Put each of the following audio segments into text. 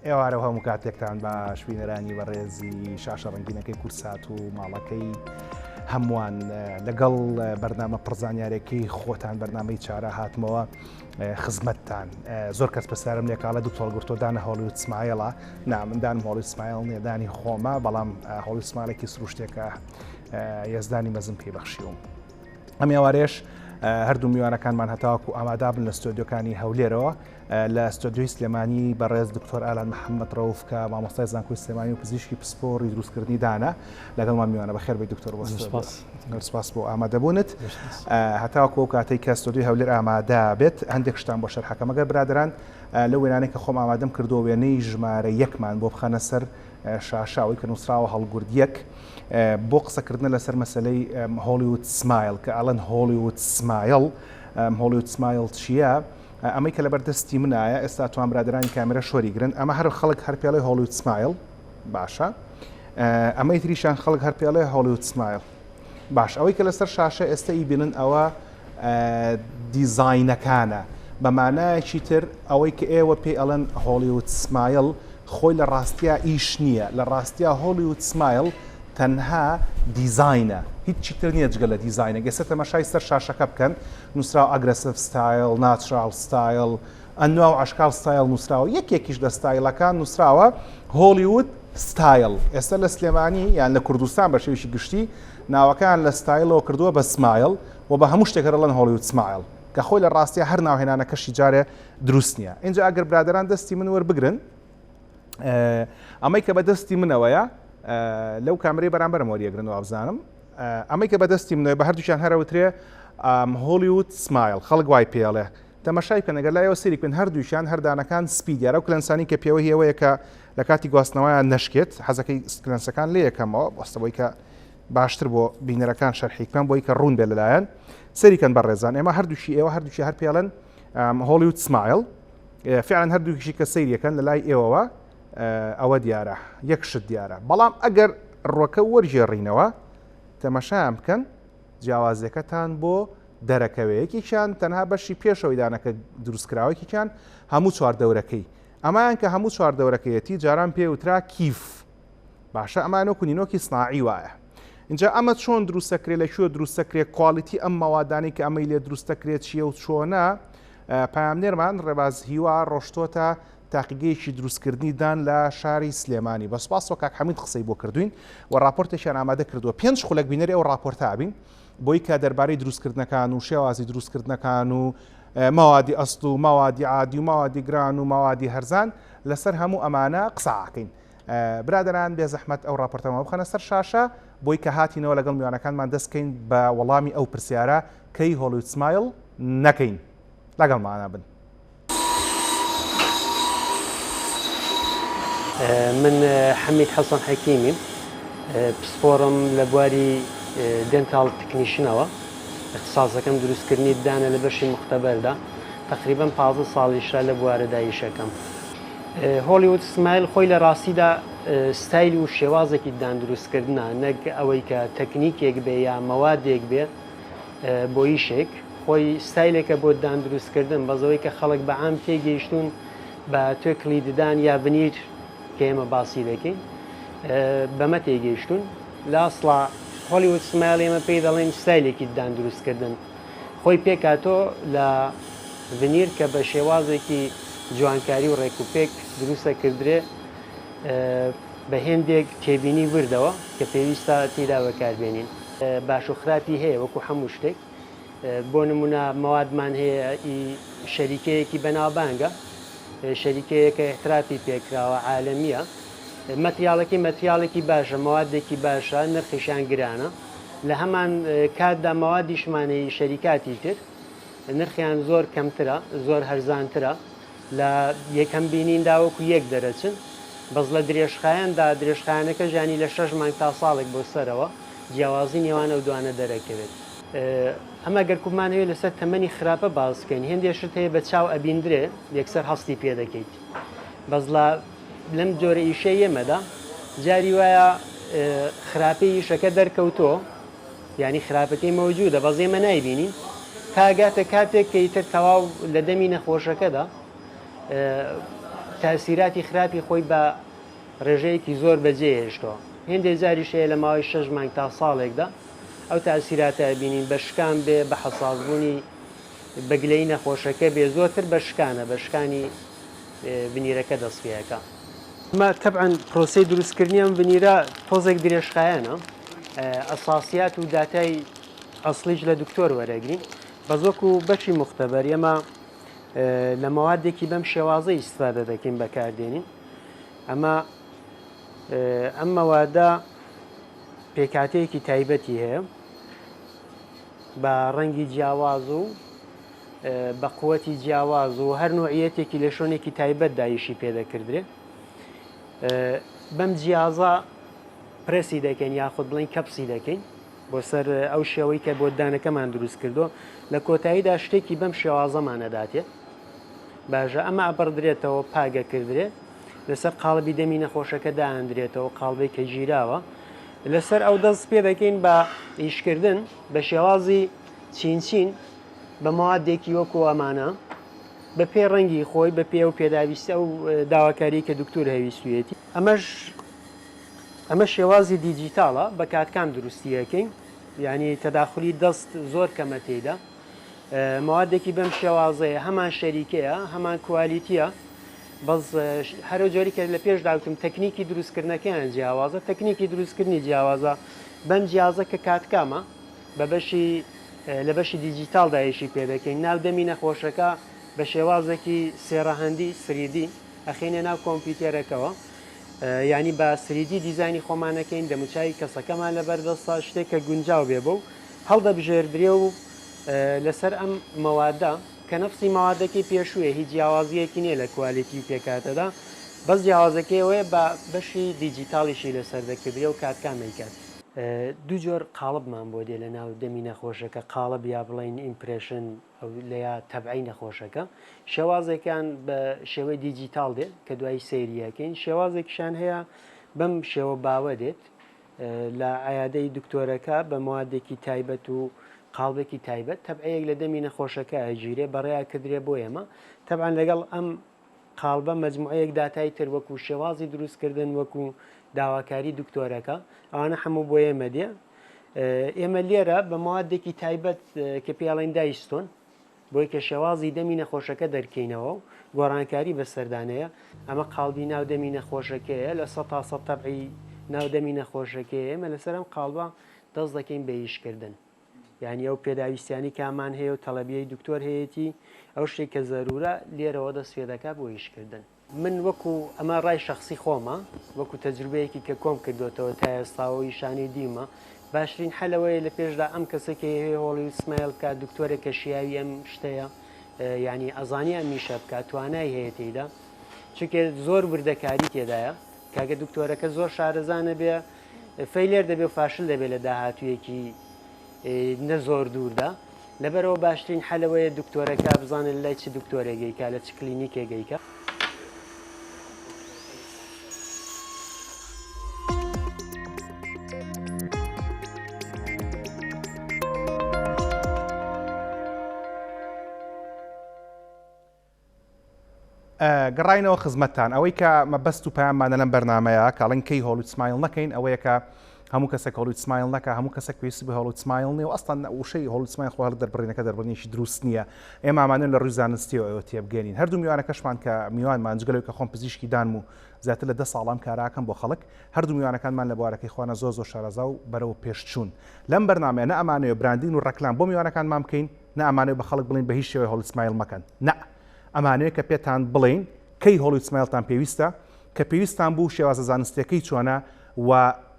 ئێوارە و هەموو کاتێکتان باش بینەرانی بەڕێزی شاشە ڕەنگینەکەی کورسات و ماڵەکەی هەمووان لەگەڵ بەرنامە پڕزانیارەکەی خۆتان بەرنمەی چارە هاتمەوە خزمەتتان زۆر کەس پرسیارم لێکاڵە دکتۆر گرتۆ دانە Hollywood smile ە نا من دانم Hollywood smile نییە دانی خۆمە بەڵام Hollywood smile ێکی سروشتێکە یەزدانی مەزن پێی بەخشیوم ئەم ئێوارێش هەردوو میوانەکانمان هەتاوەکو ئامادابن لە ستۆدیۆکانی هەولێرەوە لە ستۆدیۆی سلێمانی بەڕێز دکتۆر ئالان محەممەد ڕەوف کە مامۆستای زانکۆی سلێمانی و پزیشکی پسپۆڕی دروستکردنی دانە لەگەڵمان میوانە بەخێر بێی دکتۆر بۆ سپاس بۆ ئامادەبوونت هەتاوەکو ئەو کاتەی کە ستۆدیۆی هەولێر ئامادە بێت هەندێک شتان بۆ شەرحەکەم ئەگەر برادەران لەو وێنانەی کە خۆم ئامادەم کردووە وێنەی ژمارە یەکمان بۆ بخەنە سەر شاشە ئەوەی کە نووسراوە هەڵگورد یەک بۆ قسەکردنە لەسەر مەسلەی Hollywood smile کە ئەڵەن Hollywood smile Hollywood smile چییە؟ ئەمەی کە لەبەر دەستی منایە ئێستا توان برادەرانی کامێرە شۆری گرن ئەمە هەر خەڵک هەر پێڵێ Hollywood smile باشە ئەمەی تریشان خەڵک هەر پێڵێ Hollywood smile باش ئەوەی کە لەسەر شاشە ئێستا ئی بینن ئەوە دیزاینەکانە بە مانایەکی تر ئەوەی کە ئێوە پێی ئەڵێن Hollywood smile خۆی لە ڕاستیا ئیش نییە لە ڕاستیا Hollywood smile تەنها دیزاینە هیچی تر نییە جگە لە دیزاینە گەسە تەمەشای سەر شاشەکە بکەن نووسراوە aggressive style، natural style، ئەنوا و ئەشکال ستایل نووسراوە، یەکێکیش لە ستایلەکان نووسراوە Hollywood style، ئێستا لە سلێمانی یان لە کوردستان بە شێوەیەکی گشتی ناوەکەیان لە ستایلەوە کردووە بە smile و بە هەموو شتێک هەر ئەڵێن Hollywood smile کە خۆی لە ڕاستیا هەر ناوهێنانەکەشی جارێ دروست نییە. ئینجا ئەگەر برادەران دەستی من وەربگرن ئەمەی کە بە دەستی منەوەیە لەو کامرەی بەرامبەرم وەریەگرن وابزانم ئەمەی کە بەدەستی منەوە بە هەردووکیان هەرەوترێ Hollywood smile خەڵک وای پێڵێ تەمەشای بکەن ئەگەر لایەوە سەیری بکەن هەردووکیان هەردانەکان سپی دیارە و کلەنسانی کە پێوە هێوەیە کە لە کاتی گواستنەوەیان نەشکێت حەزەکەی کلەنسەکان لێ یەکەمەوە بەستەوەی کە باشتر بۆ بینەرەکان شەرحی بکەم بۆی کە ڕوون بێت لەلایەن سەریکەن بەڕێزان ئێمە هەردووکی ئێوە هەردووکی هەر پێڵێن Hollywood smile فعلا هەردووکیشی کە سەیریەکەن لە لای ئێوەوە ئەوە دیارە یەک شت دیارە بەڵام ئەگەر ڕوەکە وەرگێڕینەوە تەمەشایان بکەن جیاوازیەکەتان بۆ دەرەکەوێ یەکێکیان تەنها بەشی پێشەوەی دانەکە دروستکراوە یەکێکیان هەموو چواردەورەکەی ئەمایان کە هەموو چواردەورەکەیەتی جاران پێ وترا کیف باشە ئەمانە وەکو نینۆکی سناعی وایە اینجا ئەمە چۆن دروستەکرێ لە کوێ دروستەکرێ quality ئەم مەوادانەی کە ئەمەی لێ دروستەکرێت چییە و چۆنە پامنێرمان ڕێباز هیوا ڕۆشتۆتە تاقیگەیەکی دروستکردنی دان لە شاری سلێمانی. بە سوپاسەوە کاک حەمید قسەی بۆ کردووین و ڕاپۆرتێکیان ئامادە کردووە. پێنج خولەک بینەری ئەو ڕاپۆرتە ئەبین بۆی کە دەربارەی دروستکردنەکان و شێوازی دروستکردنەکان و مەوادی ئەسڵ و مەوادی عادی و مەوادی گران و مەوادی هەرزان لەسەر هەموو ئەمانە قسە ئەکەین. برادەران بێزەحمەت ئەو ڕاپۆرتەمان بخەنە سەر شاشە بۆی کە هاتینەوە لەگەڵ میوانەکانمان دەست کەین بە وەڵامی ئەو پرسیارە کەی Hollywood smile نەکەین. لەگەڵمانە بن. من حەمید حەسەن حەکیمیم، پسپۆڕم لە بواری dental technician ەوە، ئیختیساسەکەم دروستکردنی ددانە لە بەشی موختەبەردا، تەقریبەن 15 ساڵیشە لە بوارەدا ئیشەکەم. Hollywood smile خۆی لە ڕاستیدا ستایل و شێوازێکی ددان دروستکردنە نەک ئەوەی کە تەکنیکێک بێ یا مەوادێک بێ بۆ ئیشێک. خۆی ستایلێکە بۆ ددان دروستکردن، بەس ئەوەی کە خەڵک بە عام تێگەیشتوون بە توێکڵی ددان یا ڤنیر کە ئێمە باسی دەکەین بەمە تێگەیشتوون. لە ئەسڵا Hollywood smile ئێمە پێی دەڵێین ستایلێکی ددان دروستکردن خۆی پێکهاتۆ لە ڤنیر کە بە شێوازێکی جوانکاری و ڕێکوپێک دروستەکردرێ بە هێندێک تێبینی وردەوە کە پێویستە تێیدا بەکاربێنین. باش و خراپی هەیە وەکو هەموو شتێک. بۆ نمونە مەوادمان هەیە ئی شەریکەیەکی بەناوبانگە، شەریکەیەکە ئیعترافی پێکراوە، عالەمییە، مەتریاڵەکەی مەتریاڵێکی باشە، مەوادێکی باشە، نرخیشیان گرانە، لە هەمان کاتدا مەوادیشمان هەیە ئی شەریکاتی تر نرخیان زۆر کەمترە، زۆر هەرزانترە، لە یەکەم بینیندا وەکو یەک دەرەچن، بەس لە درێژخایەندا درێژخایەنەکەش یانی لە شەش مانگ تا ساڵێک بۆ سەرەوە جیاوازی نێوان ئەو دوانە دەرەکەوێت. ئەمە گەر بمانەوێت لەسەر تەمەنی خراپە باس بکەین هێندێ شت هەیە بە چاو ئەبیندرێ یەکسەر هەستی پێ دەکەیت بەس لە لەم جۆرە ئیشەی ئێمەدا جاری وایە خراپەی ئیشەکە دەرکەوتۆ یعنی خراپەکەی مەوجودە بەس ئێمە نایبینین تا گاتە کاتێک کە ئیتر تەواو لە دەمی نەخۆشەکەدا. تاسیراتی خراپی خۆی بە ڕێژەیەکی زۆر بەجێ هێشتەوە. هێندێ جاریش هەیە لە ماوەی شەش مانگ تا ساڵێکدا ئەو تاسیراتە ئەبینین بە شکان بێ، بە حەساسبوونی بە گلەیی نەخۆشەکە بێ، زۆرتر بە شکانە، بە شکانی ڤنیرەکە دەست پێ ئەکا. ئەمە تەبعەن پرۆسەی دروستکردنی ئەم ڤنیرە تۆزێک درێژخایەنە، ئەساسیات و داتای ئەسڵیش لە دکتۆر وەرەگرین، بەس وەکو بەشی موختەبەر ئێمە لە مەوادێکی بەم شێوازە ئیستفادە دەکەین بەکاردێنین. ئەمە ئەم مەوادە پێکهاتەیەکی تایبەتی هەیە بە ڕەنگی جیاواز و بە قوتی جیاواز و هەر نوعیەتێکی لە شوێنێکی تایبەت دایشی پێدەکردرێ بەم جیازە پرسی دەکەین یاخود بڵین کەپسی دەکەین بۆ سەر ئەو شێوەی کە بۆ دانەکەمان دروست کردو لە کۆتاییدا شتێکی بەم شێوازەمان ئەداتێ باشە ئەمە ئەبڕدرێتەوە پاگەکردرێ لەسەر قاڵبی دەمی نەخۆشەکە دائەندرێتەوە قاڵبەی کە گیراوە لەسەر ئەو دەست پێ دەکەین بە ئیشکردن بە شێوازی چین چین بە موادێکی وەکو ئەمانە بە پێ ڕەنگی خۆی بە پێ و پێداویستی ئەو داواکاری کە دکتور هەویستویەتی ئەمەش ئەمە شێوازی دیجیتاڵە بە CAD/CAM دروستیەکەین یعنی تەداخلی دەست زۆر کەمە تێیدا موادێکی بەم شێوازەیە هەمان شەریکەیە هەمان quality یە بەس هەرو جۆری کە لە پێش داوتم تەکنیکی دروستکردنەکەیان جیاوازە تەکنیکی دروستکردنی جیاوازە بەم جیازە کە CAD/CAM ە بە بەشی لە بەشی دیجیتاڵ دایشی پێ دەکەین ناو دەمی نەخۆشەکە بە شێوازێکی سێڕەهەندی 3D ئەخینە ناو کۆمپیوتێرەکەوە یعنی بە 3D دیزاینی خۆمانەکەین دەموچوی کەسەکەمان لەبەردەستا شتێک کە گونجاو بێ بۆ هەڵدەبژێردرێ و لەسەر ئەم مەوادە کە نەفسی مەوادەکەی پێشوویە هیچ جیاوازییەکی نییە لە quality و پێکهاتەدا بەس جیاوازەکەی ئەوەیە بە بەشی دیجیتاڵیشی لەسەر دەکردرێ و CAD/CAM ئەیکات. دوو جۆر قاڵبمان بۆ دێ لە ناو دەمی نەخۆشەکە قاڵب یا بڵێین impression ئەو لە یا تەبعەی نەخۆشەکە شێوازێکیان بە شێوەی دیجیتاڵ دێ کە دوایی سەیری ئەکەین شێوازێکیشیان هەیە بەم شێوە باوە دێت لە عیادەی دکتۆرەکە بە موادێکی تایبەت و قاڵبێکی تایبەت تەبعەیەک لە دەمی نەخۆشەکە ئەگیرێ بەڕێیا کردرێ بۆ ئێمە تەبعەن لەگەڵ ئەم قاڵبە مەجموعەیەک داتای تر وەکو شێوازی دروستکردن وەکو داواکاری دکتۆرەکە ئەوانە هەموو بۆ ئێمە دێ ئێمە لێرە بە موادێکی تایبەت کە پێڵێن die stone بۆی کە شێوازی دەمی نەخۆشەکە دەرکەینەوە و گۆڕانکاری بەسەردانەیە، ئەمە قاڵبی ناو دەمی نەخۆشەکەیە، 100% تەبعی ناو دەمی نەخۆشەکەیە، ئێمە لەسەر ئەم قاڵبە دەست دەکەین بە ئیشکردن. یانی ئەو پێداویستیانی کامان هەیە و تەڵەبیەی دکتۆر هەیەتی، ئەو شتێک کە زەرورە لێرەوە دەست پێ دەکات بۆ ئیشکردن. من وەکو ئەمە ڕای شەخسی خۆمە وەکو تەجروبەیەکی کە کۆم کردۆتەوە تا ئێستا و ئیشانەی دیومە باشترین حەل ئەوەیە لە پێشدا ئەم کەسە کە ئەیەوێ Hollywood smile بکات دکتۆرێک کە شیاوی ئەم شتەیە یعنی ئەزانی ئەم ئیشە بکات توانای هەیە تێیدا چونکە زۆر وردەکاری تێدایە کاگە دکتۆرەکە زۆر شارەزا نەبێ failure دەبێ و فاشل دەبێ لە داهاتوویەکی نە زۆر دووردا لەبەرئەوە باشترین حەل ئەوەیە دکتۆرەکە بزانێت لەلای چ دکتۆرێک ئەیکا لە چ کلینیکێک ئەیکا. گەڕاینەوە خزمەتتان ئەوەی کە مەبەست و پەیاممانە لەم بەرنامەیە کە ئەڵێن کەی Hollywood smile نەکەین ئەوەیە کە هەموو کەسێک Hollywood smile نەکە هەموو کەسێک پێویستی بە Hollywood smile نیە و ئەسڵەن وشەی Hollywood smile خۆ هەر دەربڕینەکە دەربڕینێکی دروست نییە ئێمە ئامانەن لە ڕووی زانستیەوە ئەوە تێبگەێنین هەردوو میوانەکەشمان کە میوانمان جگە لەوەی کە خۆم پزیشکی دانم و زیاتر لە 10 ساڵام کاراکەم بۆ خەڵک هەردوو میوانەکانمان لە بوارەکەی خوانە زۆر زۆر شارەزا و بەرەو پێشچوون لەم بەرنامەیە نە ئەمانەوێ branding و ڕەکلام بۆ میوانەکانمان بکەین نە ئەمانەوێ بە خەڵک بڵین بە هیچ شێوەیە Hollywood smile مەکەن نە ئەمانەوێ کە پێتان بڵێین کەی Hollywood smile تان پێویستە، کە پێویستتان بوو شێوازە زانستیەکەی چۆنە و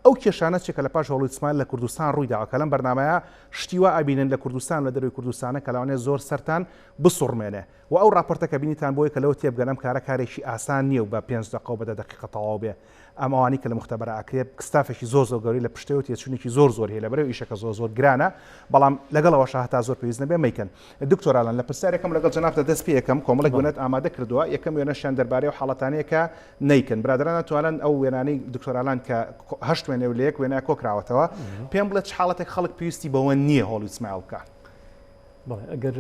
ئەو کێشانە چیە کە لە پاش Hollywood smile لە کوردستان ڕووی داوە کە لەم بەرنامەیە شتی وا ئەبینن لە کوردستان و لە دەرەوەی کوردستانە کە لەوانەیە زۆر سەرتان بسوڕمێنێ و ئەو ڕاپۆرتە کە بینیتان بۆیە کە لەوە تێبگەن ئەم کارە کارێکی ئاسان نیە و بە پێنج دەقە و بە دە دەقیقە تەواو بێ ئەم ئەوانەی کە لە موختەبەرە ئەکرێ ستافێکی زۆر زۆر گەورەی لە پشتەوە تێچوونێکی زۆر زۆر هەیە لەبەرئەوەی ئیشەکە زۆر زۆر گرانە بەڵام لەگەڵ ئەوەشا هەتا زۆر پێویست نەبێ مەیکەن دکتۆر ئالان لە پرسیارێکم لەگەڵ جەنابتە دەست پێ یەکەم کۆمەڵێک وێنەت ئامادە کردووە یەکەم وێنەشیان دەربارەی ئەو حاڵەتانەیە کە نەیکەن برادەران ئەتوانن ئەو وێنانەی دکتۆر ئالان کە هەشت وێنە و لە یەک وێنە کۆکراوەتەوە پێم بڵێ چ حاڵەتێک خەڵک پێویستی بەوە نییە Hollywood smile بکە بەڵێ ئەگەر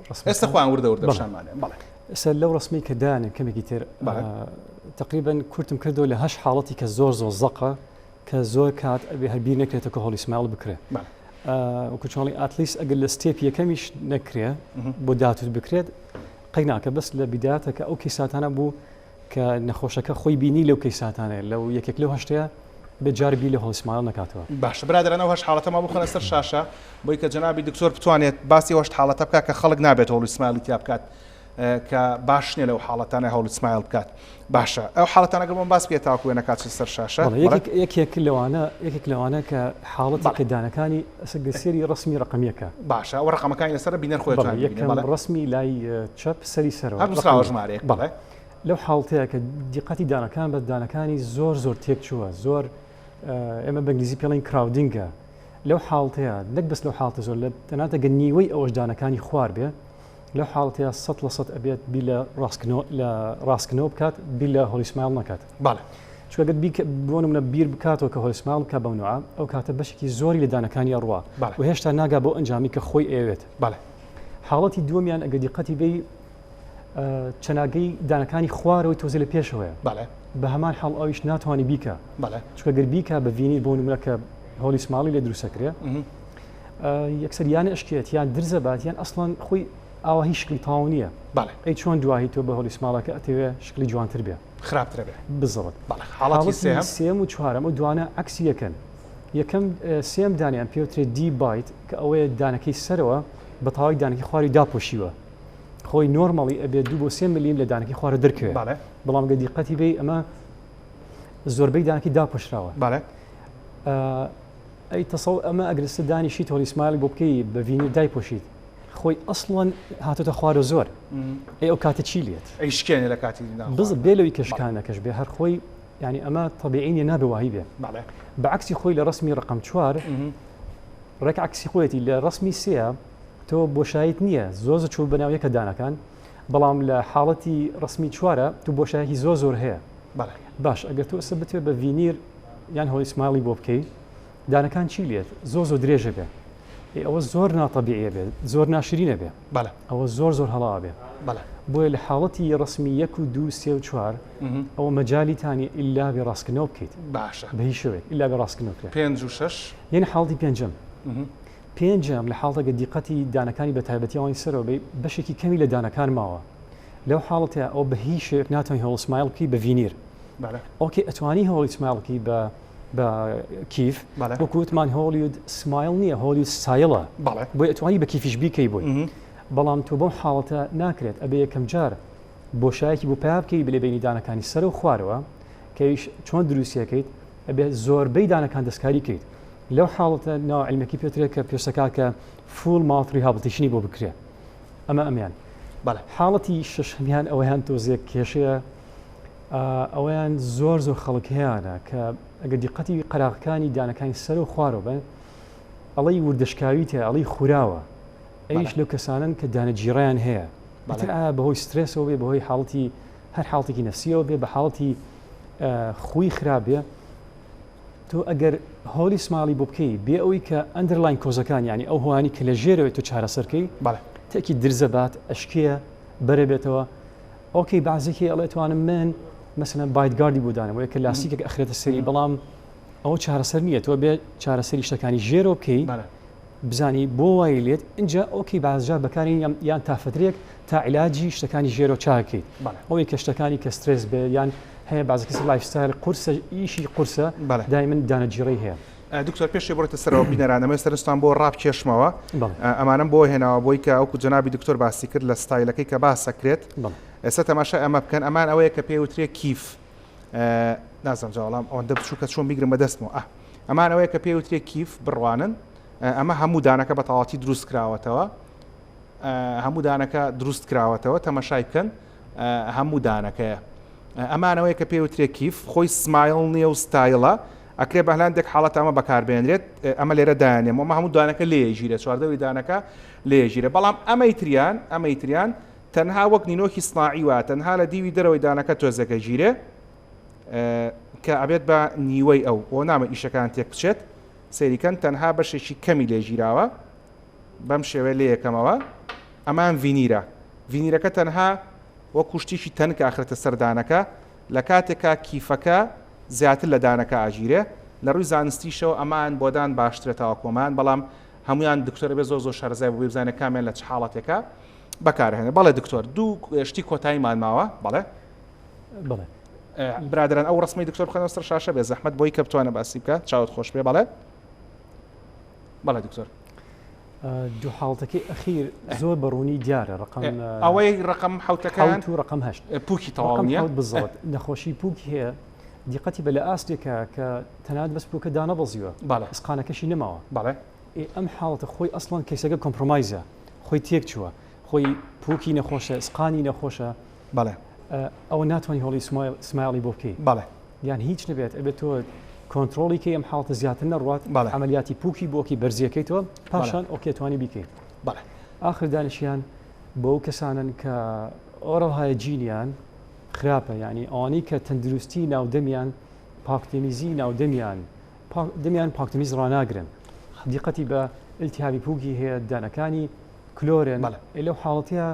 ڕسم ئێستا خۆیان وردە وردە پیشانمانێ بەڵێ. ئێستا لەو ڕسمی کە دانێ کەمێکی تر تقریبا کورتم کردو لە هەش حاڵەتی کە زۆر زۆر زەقە کە زۆر کات ئەبێ هەر بیر نەکرێتە کە Hollywood smile بکرێ وەکو چۆنڵی at least ئەگەر لە step یەکەمیش نەکرێ بۆ داتوت بکرێت قەی ناکە بەس لە بیداتە کە ئەو کەیساتانە بوو کە نەخۆشەکە خۆی بینی لەو کەیساتانەیە لەو یەکێک لەو هەشتەیە بێ جار بیر لە Hollywood smile نەکاتەوە. باشە برادەران ئەو هەشت حاڵەتەمان بخەنە سەر شاشە بۆی کە جەنابی دکتۆر بتوانێت باسی ئەو هەشت حاڵەتە بکات کە خەڵک نابێت Hollywood smile ی تیا بکات کە باش نییە لەو حاڵەتانە Hollywood smile بکات باشە ئەو حاڵەتانە گەر بۆم باس بکەیت تاوەکو وێنەکە چ سەر شاشە یەکێک لەوانە یەکێک لەوانە کە حاڵەتی کە دانەکانی سەری ڕسمی ڕقمیەکە باشە ئەو ڕقەمەکانی لەسەر بینەر خۆی یەکەم ڕسمی لای چەپ سەری سەرەوە هەر نووسراوە ژمارەیەک بەڵێ لەو حاڵتەیە کە دیقەتی دانەکان بە دانەکانی زۆر زۆر تێک چووە زۆر ئێمە بە ئینگلیزی پێڵین crowding ە لەو حاڵتەیە نەک بەس لەو حاڵتە زۆر لە تەناتە گە نیوەی ئەوەش دانەکانی خوار بێ لەو حاڵتەیە 100% ئەبێت بیر لە ڕاستکردنەوە لە ڕاستکردنەوە بکات بیر لە Hollywood smile نەکات بەڵێ چونکە گەر بیک بۆ نمونە بیر بکاتەوە کە Hollywood smile بکات بەو نوعە ئەو کاتە بەشێکی زۆری لە دانەکانی ئەڕوا و هێشتا ناگا بۆ ئەنجامی کە خۆی ئەیەوێت بەڵێ حاڵەتی دووەمیان ئەگەر دیقەتی بی چەناگەی دانەکانی خوارەوەی تۆزێ لە پێشەوەیە بەڵێ بە هەمان حاڵ ئەویش ناتوانانی بیکە بەڵێ چونکە گەر بیکە بە ڤینیر بۆ نمونە کە Hollywood smile ی لێ دروستەکرێ یەکسەر یان ئەشکێت یان درزە بات یان ئەسڵەن خۆی ئاوا هیچ شکلی تەواو نییە بەڵێ ئەی چۆن دواهی تۆ بە Hollywood smile ەکە ئەتەوێ شکلی جوانتر بێ خراپترە بێ بزڵت بەڵێ حاڵەتی سێهەم سێم و چوارەم ئەو دوانە عەکسی یەکەن یەکەم سێم دانیان پێوترێت deep bite کە ئەوەیە دانەکەی سەرەوە بە تەواوی دانەکەی خواری داپۆشیوە خۆی normally ئەبێ دوو بۆ سێ ملیم لە دانەکەی خوارە دەرکەوێت بەڵام گە دیقەتی بێ ئەمە زۆربەی دانەکەی داپۆشراوە بەڵێ ئەی تەسەو ئەمە ئەگرستە دانیشی Hollywood smile بۆ بکەی بە ڤینیر دایپۆشیت خۆی ئەسڵەن هاتۆتە خوارە زۆر ئەی ئەو کاتە چی لێت ئەی شکێنێ لە کاتی بز بێ لەوی کەشکانەکەش بێ هەر خۆی ینی ئەمە طبیعی نیە نابێ واهی بێ بە عکسی خۆی لە ڕسمی ڕقم چوار ڕێک عکسی خۆیەتی لە ڕسمی سێ تۆ بۆشایت نییە زۆر زۆر چوو بەناو یەکە دانەکان بەڵام لە حاڵەتی ڕسمی چوارە تو بۆشایەکی زۆر زۆر هەیە باش ئەگەر تۆ ئێستا بتوێ بە ڤینیر یان Hollywood smile ی بۆ بکەی دانەکان چی لێت زۆر زۆر درێژە بێ ئەوە زۆر ناتەبیعە بێت زۆر ناشرینە بێ ئەوە زۆر زۆر هەڵا بێ بۆیە لە حاڵەتی ڕسمی یەک و دوو سێ و چوار ئەوە مەجالی تانی ئللا بێ ڕاستکردنەوە بکەیت باشە بە هیچ شێوەیەک ئللا بێ ڕاستکردنەوە بکرێت پێنج و شەش یعنی حاڵەتی پێنجەم پێنجەم لە حاڵتەگە دیقەتی دانەکانی بە تایبەتی ئەوانی سەرەوە بی بەشێکی کەمی لە دانەکان ماوە لەو حاڵەتەیە ئەو بە هیچ شێوەیەک ناتوانانی Hollywood smile بکەی بە ڤینیر okay ئەتوانی Hollywood smile بکەی بە بە کیف وەکو وتمان Hollywood smile نییە Hollywood style ە بۆیە ئەتوانی بە کیفیش بیکەی بۆی بەڵام تۆ بەم حاڵەتە ناکرێت ئەبێ یەکەم جار بۆشایەکی بۆ پیا بکەی بلێ بینی دانەکانی سەر و خوارەوە کەویش چۆن دروستیەکەیت ئەبێت زۆربەی دانەکان دەستکاری کەیت لەو حاڵەتە ناو علمەکی پێترێت کە پێشەکە کە full mouth rehabilitation ی بۆ بکرێ ئەمە ئەمیان بەڵێ حاڵەتی شەشەمیان ئەوەیان تۆزێک کێشەیە ئەوەیان زۆر زۆر خەڵک هەیانە کە ئەگەر دیقەتی قەراغەکانی دانەکانی سەر و خوارەوە بن ئەڵەی وردەشکاوی تێ ئەڵی خوراوە ئەویش لەو کەسانن کە دانە جیڕیان هەیە بەتر ئایا بەهۆی سترێسەوە بێ بەهۆی حاڵەتی هەر حاڵتێکی نەفسیەوە بێ بە حاڵەتی خوی خراپ بێ تۆ ئەگەر Hollywood smile ی بۆ بکەی بێ ئەوەی کە underlying cause ەکان یعنی ئەو هۆیانی کە لە ژێرەوەی تۆ چارەسەرکەی تەکی درزە بات ئەشکێ بەرە بێتەوە okay بازێکی ئەڵێ توانم من مەسەلەن bite guard ی بۆ دانم وەیە کە لاستیکێک ئەخرێتە سەری بەڵام ئەوە چارەسەر نییە تۆ بێ چارەسەری شتەکانی ژێرەوە بکەی بزانی بۆ وای لێت اینجا okay بازجار بەکاری یان تا فترێک تا علاجی شتەکانی ژێرەوە چاکەیت ئەوەی کە شتەکانی کە سترێس بێ یان هەیە بازە کەسی lifestyle قورسە ئیشی قورسە دایمن دانەجیڕەی هەیە. دکتۆر پێشێ بڕۆیتە سەرەوە بینەران ئەمەوێ سەرنجتان بۆ ڕابکێشمەوە ئەمانەم بۆ هێناوە بۆی کە ئەوکو جەنابی دکتۆر باسی کرد لە ستایلەکەی کە باسەکرێت ئێستا تەماشای ئەمە بکەن ئەمان ئەوەیە کە پێ وترێ کیف نازانم جا وەڵام ئەوەندە بچووکە چۆن بیگرم بەدەستمەوە ئە ئەمان ئەوەیە کە پێ وترێ کیف بڕوانن ئەمە هەموو دانەکە بە تەواتی دروست کراوەتەوە هەموو دانەکە دروست کراوەتەوە تەمەشای بکەن هەموو دانەکەیە ئەمانەوەیە کە پێوترێ کیف خۆی smile نییە و ستایلە ئەکرێ بە هەندێک حاڵەت ئەمە بەکاربێنرێت ئەمە لێرە دایانێم ئەمە هەموو دانەکە لێژیرە چواردەوری دانەکە لێژیرە بەڵام ئەمەی تریان ئەمەی تریان تەنها وەک نینۆکی سناعی وایە تەنها لە دیوی دەرەوەی دانەکە تۆزێکە ژیرێ کە ئەبێت بە نیوەی ئەو بۆ نامە ئیشەکان تێک بچێت سەیریکەن تەنها بەشێکی کەمی لێژیراوە بەم شێوەیە لێ یەکەمەوە ئەمان veneer ە veneer ەکە تەنها. وەکو شتیکی تەنک ئاخرێتە سەر دانەکە لە کاتێکا کیفەکە زیاتر لە دانەکە ئاگیرێ لە ڕووی زانستیشەوە ئەمان بۆ دان باشترە تاوەکو ئەمان بەڵام هەمویان دکتۆرە بێ زۆر زۆر شارەزای بۆ بزانێ کامیان لە چ حاڵەتێکە بەکارهێنێ بەڵێ دکتۆر دوو شتی کۆتاییمان ماوە بەڵێ بەڵێ برادران ئەو ڕسمی دکتۆر بخەنەوە سەر شاشە بێ زەحمەت بۆی کە بتوانە باسی بکە چاوت خۆش بێ بەڵێ بەڵێ دکتۆر دوو حاڵەتەکەی ئەخیر زۆر بە ڕوونی دیارە ڕقم ئەوەی ڕقم حوتەکان و ڕقم هەشت پوکی تەواو نیە بزڵت نەخۆشی پوکی هەیە دیقەتی بە لە ئاستێکە کە تەنات بەس پوکە دانەبەزیوە بەڵێ ئسقانەکەشی نەماوە بەڵێ ئەم حاڵەتە خۆی ئەسڵەن کەیسەکە compromise ە خۆی تێک چووە خۆی پوکی نەخۆشە ئسقانی نەخۆشە بەڵێ ئەوە ناتوانانی Hollywood smile ی بۆ بکەی بەڵێ یان هیچ نەبێت ئەبێت تۆ کۆنترۆڵی کەی ئەم حاڵەتە زیاتر نەڕوات بەڵێ. عەمەلیاتی پوکی بۆکی بەرزیەکەی تۆ پاشان okay توانی بیکەی بەڵێ. ئاخر دانیشیان بۆ ئەو کەسانەن کە oral hygiene یان خراپە یعنی ئەوانەی کە تەندروستی ناودەمیان پاکتەمیزی ناودەمیان دەمیان پاکتەمیز ڕاناگرن دیقەتی بە التهابی پوکی هەیە دانەکانی کلۆرن بەڵێ. لەو حاڵەتەیە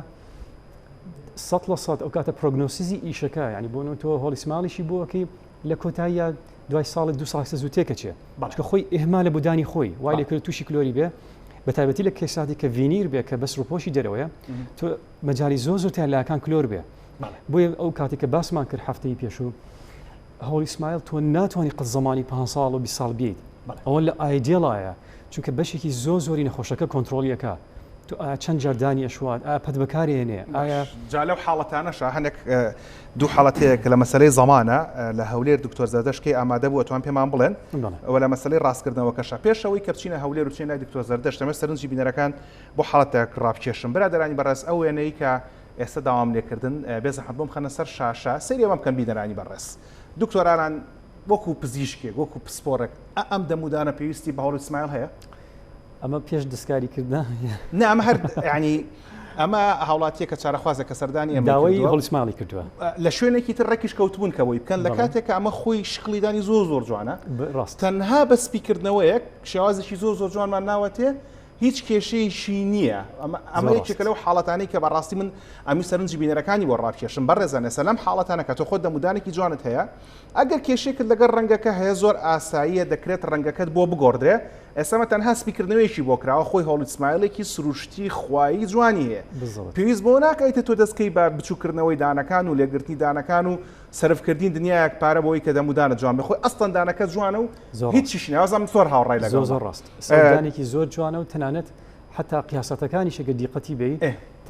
100% ئەو کاتە prognosis ی ئیشەکە ینی بۆ تۆ Hollywood smile یشی بۆ ئەکەی لە کۆتاییە دوای ساڵێک دو ساڵ زوو تێکەچێ چونکە خۆی ئیهمالە بۆ دانی خۆی وای لێ کرد تووشی کلۆری بێ بە تایبەتی لە کەساتی کە ڤینیر بێ کە بەس ڕوپۆشی دەرەوەیە تۆ مەجای زۆر زۆرتیان لاکان کلۆر بێ بۆیە ئەو کاتێک کە باسمان کرد هەفتەی پێشوو Hollywood smile تۆ ناتوانانی قەت زمانی 5 ساڵ و 20 ساڵ بیت ئەوە لە ideal ایە چونکە بەشێکی زۆر زۆری نەخۆشەکە کۆنترۆڵیەکە تۆ ئایا چەند جار دانی ئەشوات ئایا پەت بەکارێنێ ئایا جا لەو حاڵەتانەشا هەندێک دوو حاڵەت هەیە کە لە مەسەلەی زەمانە لە هەولێر دکتۆر زەردەشت کەی ئامادە بوو ئەتوان پێمان بڵێن ئەوە لە مەسەلەی ڕاستکردنەوەکەشە پێش ئەوەی کە بچینە هەولێر و بچینە لای دکتۆر زەردەشت دەمەوێت سەرنجی بینەرەکان بۆ حاڵەتێک ڕابکێشم برادەرانی بەڕێز ئەو وێنەی کە ئێستا داوام لێکردن بێ زەحمەت بۆم خەنە سەر شاشە سەیری ئەمە بکەن بینەرانی بەڕێز دکتۆرانان وەکو پزیشکێک وەکو پسپۆڕێک ئەم دەمودانە پێویستی بە Hollywood smile هەیە؟ ئەمە پێش دەستکاری کردنە؟ نا ئەمە هەر یعنی ئەمە هاوڵاتیەکە چارەخوازە کە سەردانی ئێمە داوای Hollywood smile ی کردووە لە شوێنێکی تر ڕێکیش کەوتبوون کە بۆی بکەن لە کاتێک کە ئەمە خۆی شکڵی دانی زۆر زۆر جوانە ڕاست تەنها بە سپیکردنەوەیەک شێوازێکی زۆر زۆر جوانمان ناوەتێ هیچ کێشەیەکی نییە ئەمە یەکێکە لەو حاڵەتانەی کە بەڕاستی من ئەمی سەرنجی بینەرەکانی بۆ ڕابکێشم بەڕێزان ئێستا لەم حاڵەتانە کە تۆ خۆت دەمودانێکی جوانت هەیە ئەگەر کێشەیەکت لەگەڵ ڕەنگەکە هەیە زۆر ئاساییە دەکرێت ڕەنگەکەت بۆ بگۆڕدرێ ئێستا ئەمە تەنها سپیکردنەوەیەکی بۆ کراوە خۆی Hollywood smile ێکی سروشتی خوایی جوانی هەیە بالضبط. پێویست بەوە ناکات تۆ دەستکەی بە بچووکردنەوەی دانەکان و لێگرتنی دانەکان و سەرفکردنی دنیایەک پارە بۆی کە دەمودانە جوان بێ خۆی ئەسڵەن دانەکە جوانە و زۆر هیچ چیشی ناوازم زۆر هاوڕای لەگەڵ زۆر زۆر ڕاست سەردانێکی زۆر جوانە و تەنانەت حتا قیاسەتەکانیش ئەگەر دیقەتی بێی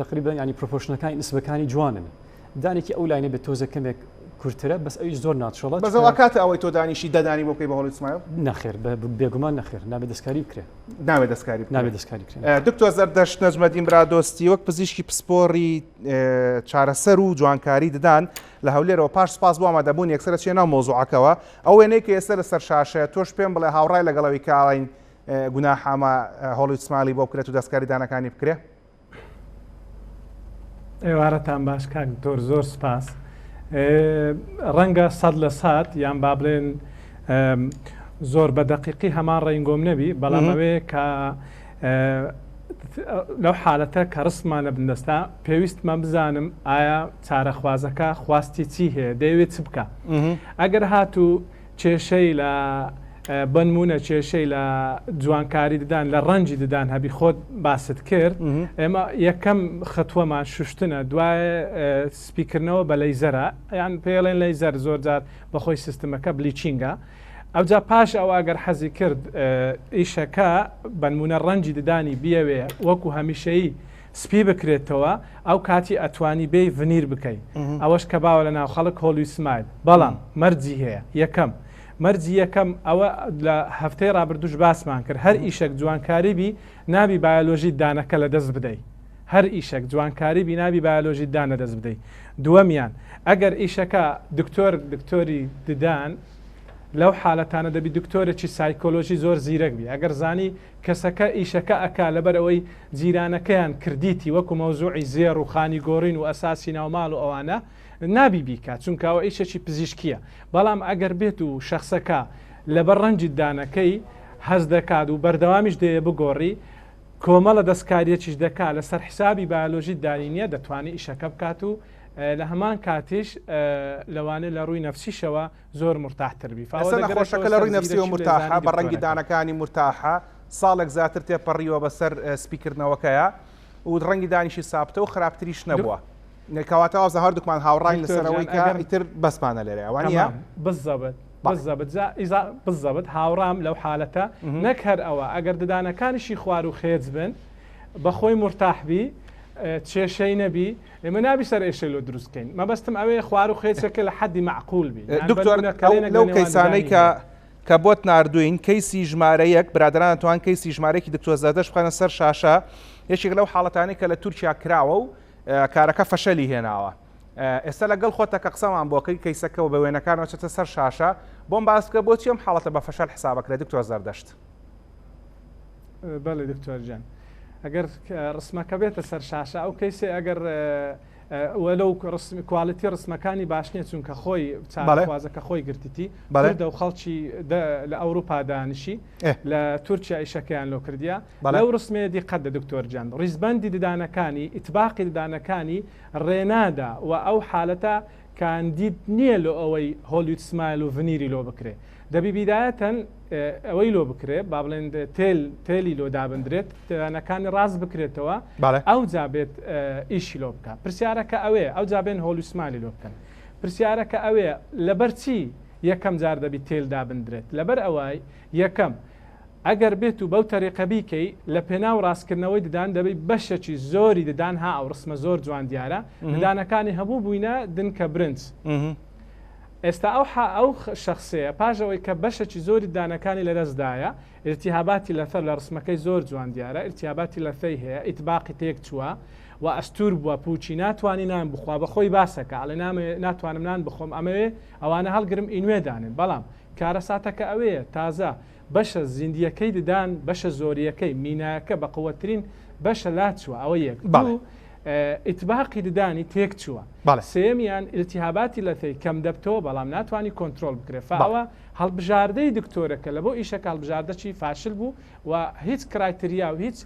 تقریبا ینی proportion ەکانی نسبەکانی جوانن دانێکی ئەو لاینە بێت تۆزە کەمێک کورتترە بەس ئەویش زۆر natural ە بەس ئەو کاتە ئەوەی تۆ دانیشی دەدانی بۆ بکەی بە Hollywood smile؟ نەخێر بێگومان نەخێر نابێت دەستکاری بکرێ نابێت دەستکاری بکرێ نابێت دەستکاری بکرێ دکتۆر زەردەشت نەجمەدین برادۆستی وەک پزیشکی پسپۆڕی چارەسەر و جوانکاری ددان لە هەولێرەوە پاش سپاس بۆ ئامادەبوون یەکسەر ئەچینە ناو مەوزوعەکەوە ئەو وێنەی کە ئێستا لەسەر شاشەیە تۆش پێم بڵێ هاوڕای لەگەڵ ئەوی کە ئاڵین گوناحە ئەمە Hollywood smile ی بۆ بکرێت و دەستکاری دانەکانی بکرێ؟ ئێوارەتان باش کاک دکتۆر زۆر سپاس ڕەنگە سەد لە سات یان با بڵێن زۆر بە دەقیقی هەمان ڕێنگۆم نەبی بەڵام ئەوەیە کە لەو حالەتە کە ڕسمان لە بندەستا پێویستمە بزانم ئایا چارەخوازەکە خواستی چی هەیە دەیەوێت چ بکە ئەگەر هاتوو کێشەی لە بەنمونە کێشەی لە جوانکاری ددان لە ڕەنجی ددان هەبی خۆت باست کرد ئێمە یەکەم خەتوەمان شوشتنە دوای سپیکردنەوە بە لەیزەرە یان پێڵێن لەیزەر زۆرجار بەخۆی سیستمەکە bleaching ە ئەوجا پاش ئەوە ئەگەر حەزی کرد ئیشەکە بەنمونە ڕەنجی ددانی بیەوێ وەکو هەمیشەیی سپی بکرێتەوە ئەو کاتی ئەتوانی بێی ڤنیر بکەی ئەوەش کە باوە لە ناو خەڵک Hollywood smile بەڵام مەرجی هەیە یەکەم مەرجی یەکەم ئەوە لە هەفتەی ڕابردوش باسمان کرد هەر ئیشەک جوانکاری بی نابی بایۆلۆژی دانەکە لە دەست بدەی هەر ئیشەک جوانکاری بی نابی بایۆلۆژی دان لە دەست بدەی دووەمیان ئەگەر ئیشەکە دکتۆر دکتۆری ددان لەو حالەتانە دەبی دکتۆرێکی سایکۆلۆژی زۆر زیرەک بی ئەگەر زانی کەسەکە ئیشەکە ئەکا لەبەر ئەوەی جیرانەکەیان کردیتی وەکو مەوزوعی زێڕ و خانی گۆڕین و ئەساسی ناوماڵ و ئەوانە نابی بیکا چونکە ئەوە ئیشێکی پزیشکیە بەڵام ئەگەر بێت و شەخسەکە لەبەر ڕەنجی دانەکەی هەست دەکات و بەردەوامیش دەیە بگۆڕی کۆمەڵە دەستکاریەکیش دەکا لەسەر حسابی بایۆلۆژی دانی نیە دەتوانی ئیشەکە بکات و. لە هەمان کاتیش لەوانەیە لە ڕووی نەفسیشەوە زۆر مورتاحتر بی. فە ئەوە ئێستا دەگەڕێتەوە نەخۆشەکە لە سەر ڕووی نەفسیەوە زیرەکی و مورتاحە، لێزانی بە ڕەنگی دکتۆرەکە. دانەکانی مورتاحە، ساڵێک زیاتر تێپەڕیوە بەسەر سپیکردنەوەکەیا و ڕەنگی دانیشی سابتە و خراپتریش نەبووە. کەواتە وابزانم هەردووکمان هاوڕاین دکتۆر لەسەر جان ئەوەی کە ئەگەر ئیتر بەسمانە لێرەیا، وانییە؟ تەمام بالضبط بەڵێ. بالضبط جا ئیزا بالضبط هاوڕام لەو حالەتە نەک هەر ئەوە ئەگەر ددانەکانیشی خوار و خێچ بن بەخۆی مورتاح بی کێشەی نەبی ئێمە نابی سەر ئێشەی لۆ دروست کەین مەبەستم ئەوەیە خوار و خێچەکە لە حەدی مەعقول بی یان دکتۆر بەنمونە ئەو کەلێنێک لە لەو نێوان کەیسانەی ددانی کە هەیە. کە بۆت ناردووین کەیسی ژمارە یەک برادەران توان کەیسی ژمارەیەکی دکتۆر زەردەشت بخەنە سەر شاشە یەکێک لەو حاڵەتانەی کە لە تورکیا کراوە و کارەکە فەشەلی هێناوە ئێستا لەگەڵ خۆتە کە قسەمان بۆ کەی کەیسەکەەوە بە وێنەکانەوە چێتە سەر شاشە بۆم باس بکە بۆچی ئەم حاڵەتە بە فەشەل حسابەکرێت دکتۆر زەردەشت. بەڵێ دکتۆر گیان ئەگەر ڕسمەکە بێتە سەر شاشە ئەو کەیسێ ئەگەر وەلو quality ڕسمەکانی باش نییە چونکە خۆی چارەخوازەکە خۆی گرتیتی بەردە و خەڵکی لە ئەوروپا دانیشی لە تورکیا ئیشەکەیان لۆ کردیا لەو ڕسمەیە دیقەت دە دکتۆر گیان ڕیزبەندی ددانەکانی ئیتباقی ددانەکانی ڕێنادا و ئەو حالەتە کاندید نییە لۆ ئەوەی Hollywood smile و veneer ی لۆ بکرێ دەبی بیدایەتەن ئەوەی لۆ بکرێ با بڵێن تێل تێلی لۆ دابندرێت ددانەکانی ڕاست بکرێتەوە ئەوجا بێت ئیشی لۆ بکە پرسیارەکە ئەوەیە ئەوجا بێن Hollywood smile ی لۆ بکەن پرسیارەکە ئەوەیە لەبەر چی یەکەم جار دەبی تێل دابندرێت لەبەر ئەوای یەکەم ئەگەر بێت و بەو تەریقە بیکەی لە پێناو ڕاستکردنەوەی ددان دەبی بەشەکی زۆری ددان ها ئەو ڕسمە زۆر جوان دیارە ددانەکانی هەبوو بووینە دنکە برنج ئێستا ئەو حا ئەو شەخسەیە پاش ئەوەی کە بەشەکی زۆری ددانەکانی لەدەست دایە ئیلتیهاباتی لەثە لە ڕسمەکەی زۆر جوان دیارە ئیلتیهاباتی لەثەی هەیە ئیتباقی تێک چووە و ئەستور بووە پوچی ناتوانی نان بخوا بە خۆی باسەکە ئەڵێ نامەوێ ناتوانم نان بخۆم ئەمەوێ ئەوانە هەڵگرم ئی نوێ دانێم بەڵام کارەساتەکە ئەوەیە تازە بەشە زیندیەکەی ددان بەشە زۆریەکەی مینایەکە بە قوەترین بەشە لاچووە ئەوە یەک دوو ئیتباقی ددانی تێک چووە سێیەمیان ئیلتیهاباتی لەتەی کەم دەبتەوە بەڵام ناتوانی کۆنترۆڵ بکرێ فاوە هەڵبژاردەی دکتۆرەکە لە بۆ ئیشەکە هەڵبژاردەچی فاشل بوو و هیچ criteria و هیچ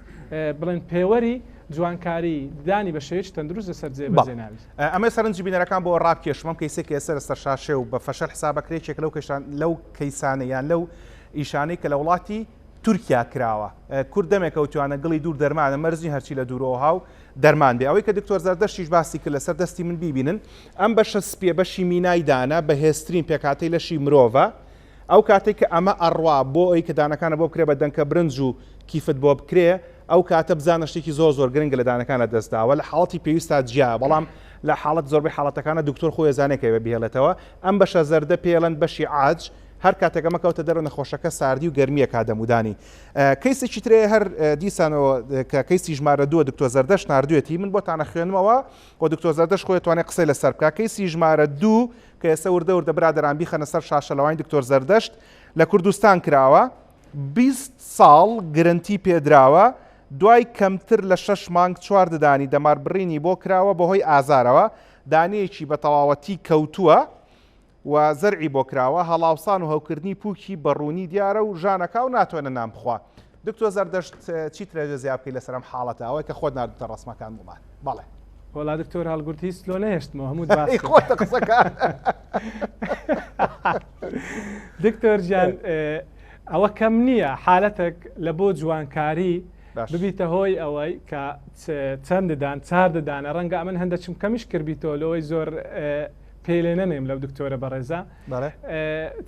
بڵێن پێوەری جوانکاری ددانی بە شێوەیەکی تەندروست لەسەر جێ بەجێ ناویست. ئەمە سەرنجی بینەرەکان بۆ ڕابکێشم ئەم کەیسەی کە ئێستا لەسەر شاشەیە و بە فەشەل حسابەکرێ یەکێکە لەو کەیسان لەو کەیسانە یان لەو ئیشانەی کە لە وڵاتی تورکیا کراوە کورد دەمێکە وتوانە گڵی دوور دەرمانە مەرج نیە هەرچی لە دوورەوە هاو دەرمان بێ ئەوەی کە دکتۆر زەردەشتیش باسی کرد لەسەر دەستی من بیبینن ئەم بەشە سپیە بەشی مینای دانە بەهێزترین پێکهاتەی لەشی مرۆڤە ئەو کاتەی کە ئەمە ئەڕوا بۆ ئەوی کە دانەکانە بۆ بکرێ بە دەنکە برنج و کیفت بۆ بکرێ ئەو کاتە بزانە شتێکی زۆر زۆر گرنگە لە دانەکان لە دەستداوە لە حاڵەتی پێویستا جیا بەڵام لە حاڵەت زۆربەی حاڵەتەکانە دکتۆر خۆی ئەزانێ کە بهێڵێتەوە ئەم بەشە زەردە پێڵەن بەشی عاج هەر کاتێک ئەمە کەوتە دەرەوە نەخۆشەکە ساردی و گەرمیە کا دەمودانی کەیسێکی ترێ هەر دیسانەوە کە کەیسی ژمارە دووە دکتۆر زەردەشت ناردوێتی من بۆتانە خوێنمەوە و دکتۆر زەردەشت خۆی توانێت قسەی لەسەر بکە کەیسی ژمارە دوو کە ئێستا وردە وردە برادەران بیخەنە سەر شاشە لەوانی دکتۆر زەردەشت لە کوردستان کراوە 20 ساڵ گرنتی پێدراوە دوای کەمتر لە شەش مانگ چوار ددانی دەمار بڕینی بۆ کراوە بەهۆی ئازارەوە دانەیەکی بە تەواوەتی کەوتووە و زەرعی بۆ کراوە، هەڵاوسان و هەوکردنی پووکی بە ڕوونی دیارە و ژانەکا و ناتوانێ نان بخوا. دکتۆر زەردەشت چیت لەوێ زیا بکەی لەسەر ئەم حاڵەتە ئەوەی کە خۆت ناردوتە ڕەسمەکان بۆمان؟ بەڵێ. وەڵا دکتۆر هەڵگورد هیچ لۆ نەهێشتمەوە هەمووت باس ئەی کرد. خۆتە قسەکان. دکتۆر گیان ئەوە کەم نییە حالەتێک لە بۆ جوانکاری باش. ببیتە هۆی ئەوەی کە چەند ددان چار ددانە ڕەنگە ئەمن هەندەچم کەمیش کردبیتەوە لەوەی زۆر پێی لێ نەنێم لەو دکتۆرە بەڕێزە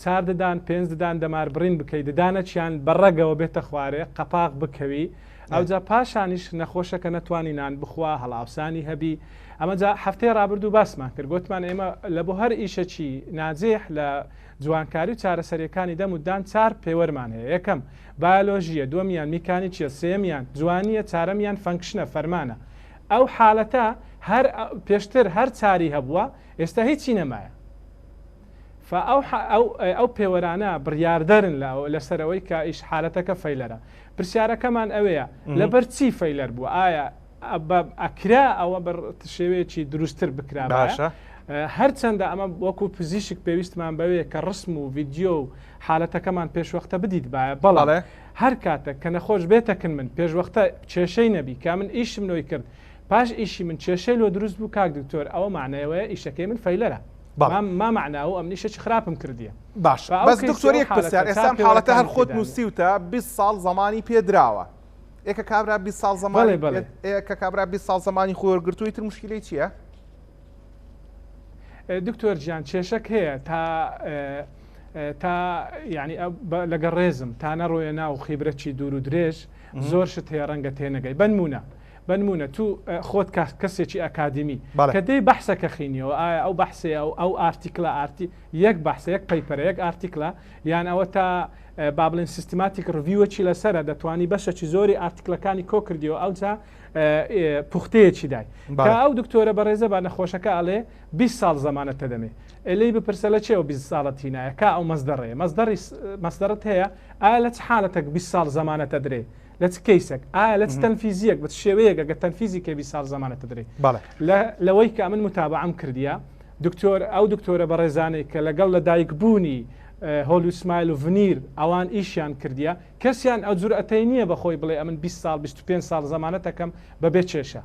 چار ددان پێنج ددان دەمار بڕین بکەی ددانەکیان بە ڕەگەوە بێتە خوارێ قەپاغ بکەوی ئەوجا پاشانیش نەخۆشەکە نەتوانی نان بخوا هەڵاوسانی هەبی ئەمە جا هەفتەی ڕابردوو باسمان کرد گوتمان ئێمە لە بۆ هەر ئیشەکی ناجێح لە جوانکاری و چارەسەریەکانی دەم و دان چار پێوەرمان هەیە یەکەم بایۆلۆژیە دووەمیان میکانیکیە سێیەمیان جوانیە چارەمیان function ە فەرمانە ئەو حالەتە هەر پێشتر هەر چاری هەبووە ئێستا هیچی نەمایە فە ئەو ئەو ئەو پێوەرانە بڕیاردەرن لە لەسەر ئەوەی کە ئیش حالەتەکە failure ە پرسیارەکەمان ئەوەیە لەبەر چی failure بووە ئایا ئەکرا ئەوە بە شێوەیەکی دروستتر بکرا باشە هەرچەندە ئەمە وەکو پزیشک پێویستمان بەوەیە کە ڕسم و ڤیدیۆ و حالەتەکەمان پێشوەختە بدیتبایە بەڵام هەر کاتێک کە نەخۆش بێتە کن من پێشوەختە کێشەی نەبی کە من ئیشم لۆی کرد. پاش ئیشی من کێشەی لۆ دروست بوو کاک دکتۆر ئەوە مەعنای ئەوەیە ئیشەکەی من failure ە بەڵێ. ما مەعناو ئەمن ئیشەکی خراپم کردیە باشە با ئەو بەس کەیسەی دکتۆر ئەو یەک پرسیار حالەتە ئێستا تا ئەم حاڵەتە هەر پێوەرەکانی خۆت تێدا نیە. نووسیوتە 20 ساڵ زەمانی پێ دراوە ئێ کە کابرا 20 ساڵ بەڵێ زەمانی بەڵێ. ئێ کە کابرا 20 ساڵ زەمانی خۆی وەرگرتووە ئیتر موشکیلەی چییە؟ دکتۆر گیان کێشەک هەیە تا تا یعنی لەگەڵ ڕێزم تا نەڕۆیە ناو خیبرەکی دوور و درێژ زۆر شت هەیە ڕەنگە تێنەگەی بەنمونە بەنمونە تو خۆت کەسێکی ئەکادیمی کە دێی بەحسەکە خینیەوە ئایا ئەو بەحسەیە ئەو ئەو article ە ئارتی یەک بەحسە یەک paper ە یەک article ە یان ئەوە تا با بڵێن systematic review ەکی لەسەرە دەتوانی بەشەکی زۆری article ەکانی کۆ کردیەوە ئەوجا پوختەیەکی دای کە ئەو دکتۆرە بەڕێزە بە نەخۆشەکە ئەڵێ 20 ساڵ زەمانەتە دەمێ لێی بپرسە لە چێوە 20 ساڵە تینایە کا ئەو مەسدەڕەیە مەسدەڕی مەسدەڕت هەیە ئایا لە چ حالەتێک 20 ساڵ زەمانەتە درێ لە چ کەیسێک ئایا لە چ تەنفیزیەک بە چ شێوەیەک ئەگەر تەنفیزی کەی 20 ساڵ زەمانەتە درێ لەوەی کە ئەمن متابعەم کردیە دکتۆر ئەو دکتۆرە بەڕێزانەی کە لەگەڵ لە دایک بوونی Hollywood smile و ڤنیر ئەوان ئیشیان کردیە کەسیان ئەو جورئەتەی نییە بە خۆی بڵێ ئەمن 20 ساڵ 25 ساڵ زەمانەتەکەم بەبێ کێشە.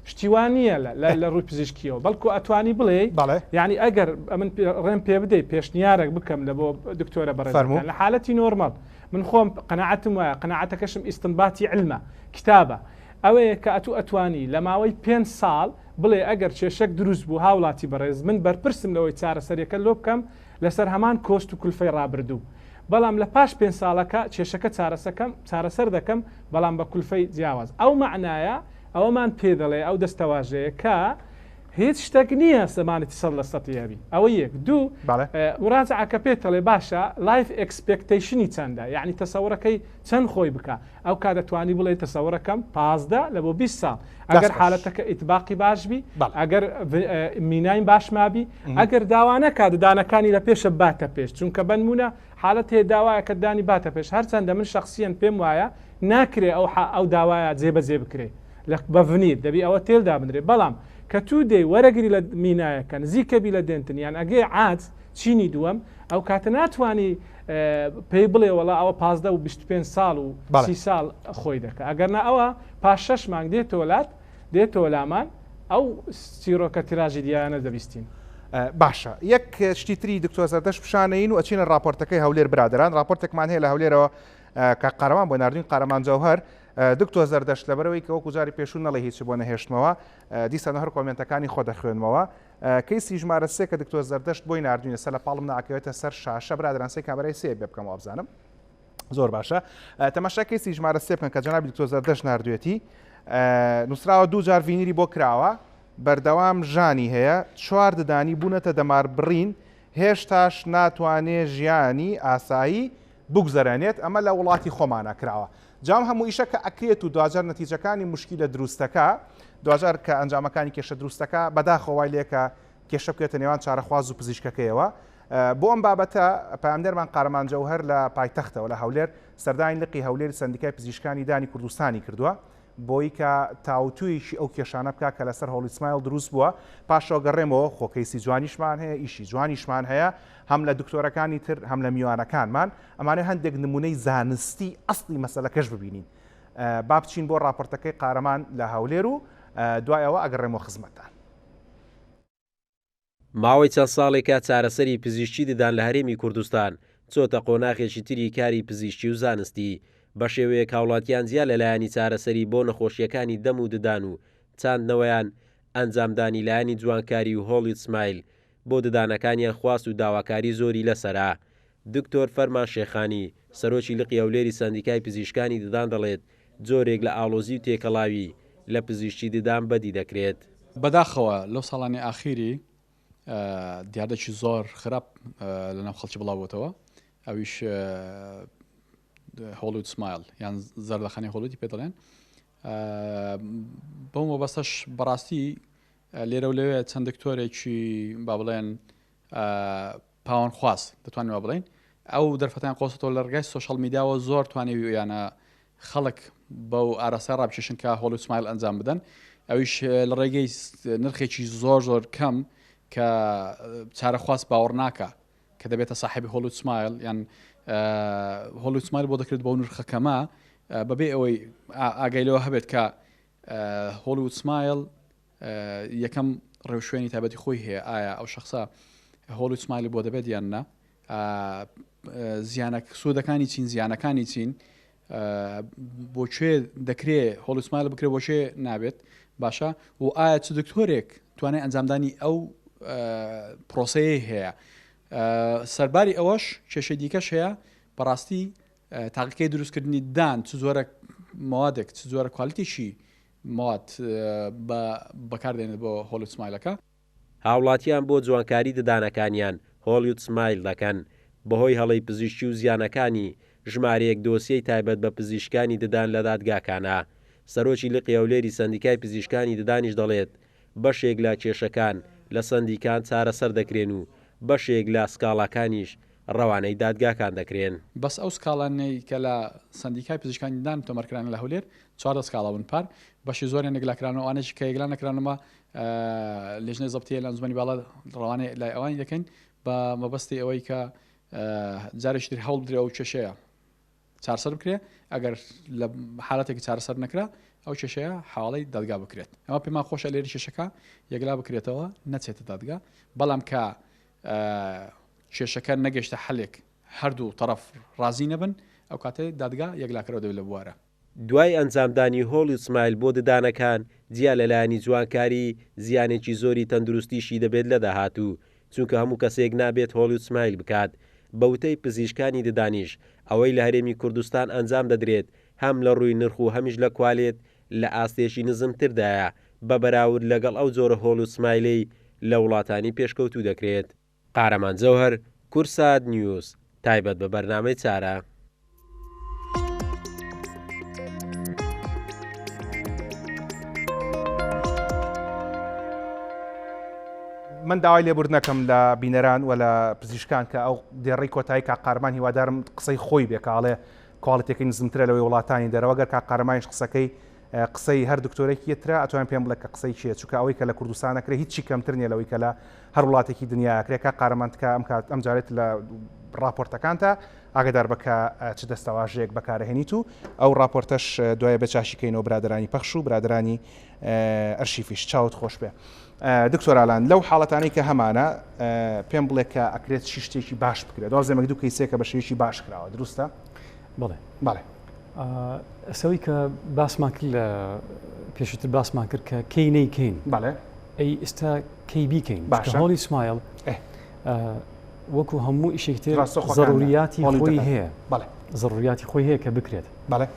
شتی وا نییە لە لە ڕووی پزیشکیەوە بەڵکو ئەتوانی بڵێی بەڵێ. یعنی ئەگەر ئەمن ڕێم پێ بدەی پێشنیارێک بکەم لە بۆ دکتۆرە بەڕێزەکان فەرموو. لە حالەتی normal من خۆم قەناعەتم وایە قەناعەتەکەشم ئیستنباتی علمە کتابە ئەوەیە کە ئەتوو ئەتوانی لە ماوەی پێنج ساڵ بڵێ ئەگەر کێشەک دروست بوو هاوڵاتی بەڕێز من بەرپرسم لەوەی چارەسەریەکە لۆ بکەم لەسەر هەمان cost و کولفەی ڕابردوو بەڵام لە پاش پێنج ساڵەکە کێشەکە چارەسەکەم چارەسەر دەکەم بەڵام بە کولفەی جیاواز ئەو مەعنایە ئەوەمان پێ دەڵێ ئەو دەستەواژەیە کە هیچ شتەک نییە زەمانەتی سەد لە سەتی هەبی ئەوە یەک دوو بەڵێ. مراجعەکە پێت دەڵێ باشە life expectation ی چەندە یعنی تەسەوڕەکەی چەند خۆی بکا ئەو کات دەتوانی بڵێ تەسەوڕەکەم 15 لە بۆ 20 ساڵ ئەگەر دەست خۆش. حالەتەکە ئیتباقی باش بی بەڵێ. ئەگەر میناین باش مابی ئەگەر داوا نەکا ددانەکانی لە پێشە باتە پێش چونکە بەنمونە حالەت هەیە داوایەکە دانی باتە پێش هەرچەندە من شەخسیەن پێم وایە ناکرێ ئەو ئەو داوایە جێبەجێ بکرێ لە بە ڤنیر دەبی ئەوە تێل دابنرێ بەڵام کە تو دێی وەرەگری لە مینایەکە نزیکە بی لە dentin یان ئەگەی عاج چینی دووەم ئەو کاتە ناتوانی پێی بڵێ وەڵا ئەوە 15 و 25 ساڵ و بەڵێ. 30 ساڵ خۆی دەکا ئەگەر نا ئەوە پاش شەش مانگ دێتەوە لات دێتەوە لامان ئەو چیرۆکە تراژیدیایانە دەبیستین. باشە یەک شتی تری دکتۆر زەردەشت پیشانەین و ئەچینە ڕاپۆرتەکەی هەولێر برادەران ڕاپۆرتێکمان هەیە لە هەولێرەوە کاک قارەمان بۆ ناردوین قارەمان جەوهەر دکتۆر زەردەشت لەبەرەوەی کە وەکو جاری پێشوو نەڵێ هیچ بۆ نەهێشتمەوە دیسان هەر کۆمێنتەکانی خۆ دەخوێنمەوە کەیسی ژمارە سێ کە دکتۆر زەردەشت بۆی ناردوینە سەر لە پاڵم ناکەوێتە سەر شاشە برادران سێ کامەرای سێ بێ بکەم وابزانم زۆر باشە تەماشا کەیسی ژمارە سێ بکەن کە جەنابی دکتۆر زەردەشت ناردوێتی نووسراوە دوو جار ڤینیری بۆ کراوە بەردەوام ژانی هەیە چوار ددانی بوونەتە دەمار بڕین هێشتاش ناتوانێ ژیانی ئاسایی بگوزەرێنێت ئەمە لە وڵاتی خۆمانا کراوە جا ئەم هەموو ئیشە کە ئەکرێت و دواجار نەتیجەکانی موشکیلە دروستەکە دواجار کە ئەنجامەکانی کێشە دروستەکە بەداخەوە وای لێکە کێشە بکەوێتە نێوان چارەخواز و پزیشکەکەیەوە بۆ ئەم بابەتە پەیامنێرمان قارەمان جەوهەر لە پایتەختەوە لە هەولێر سەردانی لقی هەولێری سەندیکای پزیشکانی دانی کوردستانی کردووە بۆی کە تاوتوێیەکی ئەو کێشانە بکا کە لەسەر Hollywood smile دروست بووە، پاشەوە گەڕێمەوە، خۆ کەیسی جوانیشمان هەیە، ئیشی جوانیشمان هەیە، هەم لە دکتۆرەکانی تر، هەم لە میوانەکانمان، ئەمانەوێ هەندێک نمونەی زانستی ئەسڵی مەسەلەکەش ببینین. با بچین بۆ ڕاپۆرتەکەی قارەمان لە هەولێر و دوای ئەوە ئەگەڕێمەوە خزمەتتان. ماوەی چەند ساڵێکە چارەسەری پزیشکی ددان لە هەرێمی کوردستان چۆتە قۆناخێکی تری کاری پزیشکی و زانستی، بەشێوەیەک هاوڵاتیان جیا لە لایەنی چارەسەری بۆ نەخۆشییەکانی دەم و ددان و چاندنەوەیان، ئەنجامدانی لایەنی جوانکاری و Hollywood smile بۆ ددانەکانیان خواست و داواکاری زۆری لەسەرە. دکتۆر فەرمان شێخانی، سەرۆکی لقی هەولێری سەندیکای پزیشکانی ددان دەڵێت، جۆرێک لە ئاڵۆزی و تێکەڵاوی لە پزیشکی ددان بەدی دەکرێت. بەداخەوە لەو ساڵانەی ئاخیری دیاردەکی زۆر خراپ لەناو خەڵکی بڵاو بۆتەوە ئەویش Hollywood smile یان زەردەخەنەی هۆڵیودی پێ دەڵێن بەو مەبەستەش بەڕاستی لێرە و لەوێ چەند دکتۆرێکی با بڵێن پاوانخواز دەتوانین وا بڵێین ئەو دەرفەتیان قۆستەوە لە ڕێگای social media وە زۆر توانیویانە خەڵک بەو ئاراستەی ڕابکێشن کە Hollywood smile ئەنجام بدەن ئەویش لە ڕێگەی نرخێکی زۆر زۆر کەم کە چارەخواست باوەڕ ناکە کە دەبێتە ساحێبی Hollywood smile یان Hollywood smile بۆ دەکرێت بەو نرخە کەمە بەبێ ئەوەی ئاگای لەوە هەبێت کە Hollywood smile یەکەم ڕێوشوێنی تایبەتی خۆی هەیە ئایا ئەو شخصە Hollywood smile ی بۆ دەبێت یان نا زیانە سوودەکانی چین زیانەکانی چین بۆ کوێ دەکرێ Hollywood smile بکرێ بۆ کوێ نابێت باشە و ئایا چ دکتۆرێک توانای ئەنجامدانی ئەو پرۆسەیە هەیە سەرباری ئەوەش کێشەی دیکەش هەیە بەڕاستی تاقیکەی دروستکردنی دان چ جۆرە مەوادێک چ جۆرە کوالیتێکی مەواد بە بەکاردێنێت بۆ Hollywood smile ەکە. هاوڵاتیان بۆ جوانکاری ددانەکانیان Hollywood smile دەکەن، بەهۆی هەڵەی پزیشکی و زیانەکانی، ژمارەیەک دۆسیەی تایبەت بە پزیشکانی ددان لە دادگاکانە. سەرۆکی لقی هەولێری سەندیکای پزیشکانی ددانیش دەڵێت، بەشێک لە کێشەکان لە سەندیکان چارەسەر دەکرێن و بەشێک لە سکاڵاکانیش ڕەوانەی دادگاکان دەکرێن. بەس ئەو سکاڵانەی کە لە سەندیکای پزیشکانی ددان تۆمارکران لە هەولێر 14 سکاڵا بوون پار، بەشی زۆریان یەکلاکرانەوە، ئەوانەشی کە یەکلا نەکرانەوە لیژنەی زەبتیە لە ئەنجومەنی باڵا ڕەوانەی لای ئەوانی دەکەین بە مەبەستی ئەوەی کە جارێکی تر هەوڵ بدرێ ئەو کێشەیە چارەسەر بکرێ ئەگەر لە حالەتێکی چارەسەر نەکرا ئەو کێشەیە حواڵەی دادگا بکرێت ئەمە پێمان خۆشە لێری کێشەکە یەکلا بکرێتەوە نەچێتە دادگا بەڵام کە کێشەکە نەگەشتە حلێک هەردوو طرف ڕازی نەبن ئەو کاتێ دادگا یەکلاکەرەوە دەبێت لە بوارە. دوای ئەنجامدانی Hollywood smile بۆ ددانەکان، جیا لە لایەنی جوانکاری، زیانێکی زۆری تەندروستیشی دەبێت لە داهاتوو، چونکە هەموو کەسێک نابێت Hollywood smile بکات. بە وتەی پزیشکانی ددانیش، ئەوەی لە هەرێمی کوردستان ئەنجام دەدرێت، هەم لە ڕووی نرخ و هەمیش لە کوالێت لە ئاستێکی نزمتردایە بە بەراورد لەگەڵ ئەو جۆرە Hollywood smile ەی لە وڵاتانی پێشکەوتوو دەکرێت. قارەمان جەوهەر، کوردسات نیوز، تایبەت بە بەرنامەی چارە. من داوای لێبوردنەکەم لە بینەران و لە پزیشکان کە ئەو دێڕی کۆتایی کاک قارەمان هیوادارم قسەی خۆی بێ کاڵێ کواڵیتەکەی نزمترە لەوەی وڵاتانی دەرەوە گەر کاک قارەمانیش قسەکەی قسەی هەر دکتۆرێکی یەترە ئەتوان پێم بڵێ کە قسەی چیە چونکە ئەوەی کە لە کوردستان ئەکرێ هیچی کەمتر نیە لەوەی کە لە هەر وڵاتێکی دنیا ئەکرێ کاک قارەمان تکا ئەم کات ئەم جارێت لە ڕاپۆرتەکانتا ئاگدار بە کە چ دەستەواژەیەک بەکارەهێنیت و ئەو ڕاپۆرتەش دوایە بە چاشی کەینەوە برادرانی پەخش و برادرانی ئەرشیفیش چاوت خۆش بێ دکتۆر ئالان لەو حاڵەتانەی کە هەمانە پێم بڵێ کە ئەکرێت چی شتێکی باش بکرێت دوازێمەک دوو کەیسێکە بە شێوەیەکی باش کراوە دروستە بەڵێ بەڵێ ئەسەوەی کە باسمان کرد لە پێشتر باسمان کرد کە کەی نەیکەین بەڵێ ئەی ئێستا کەی بیکەین باشە Hollywood smile وەکو هەموو ئیشێکی تر زەروریاتی خۆی هەیە بەڵێ زەروریاتی خۆی هەیە کە بکرێت بەڵێ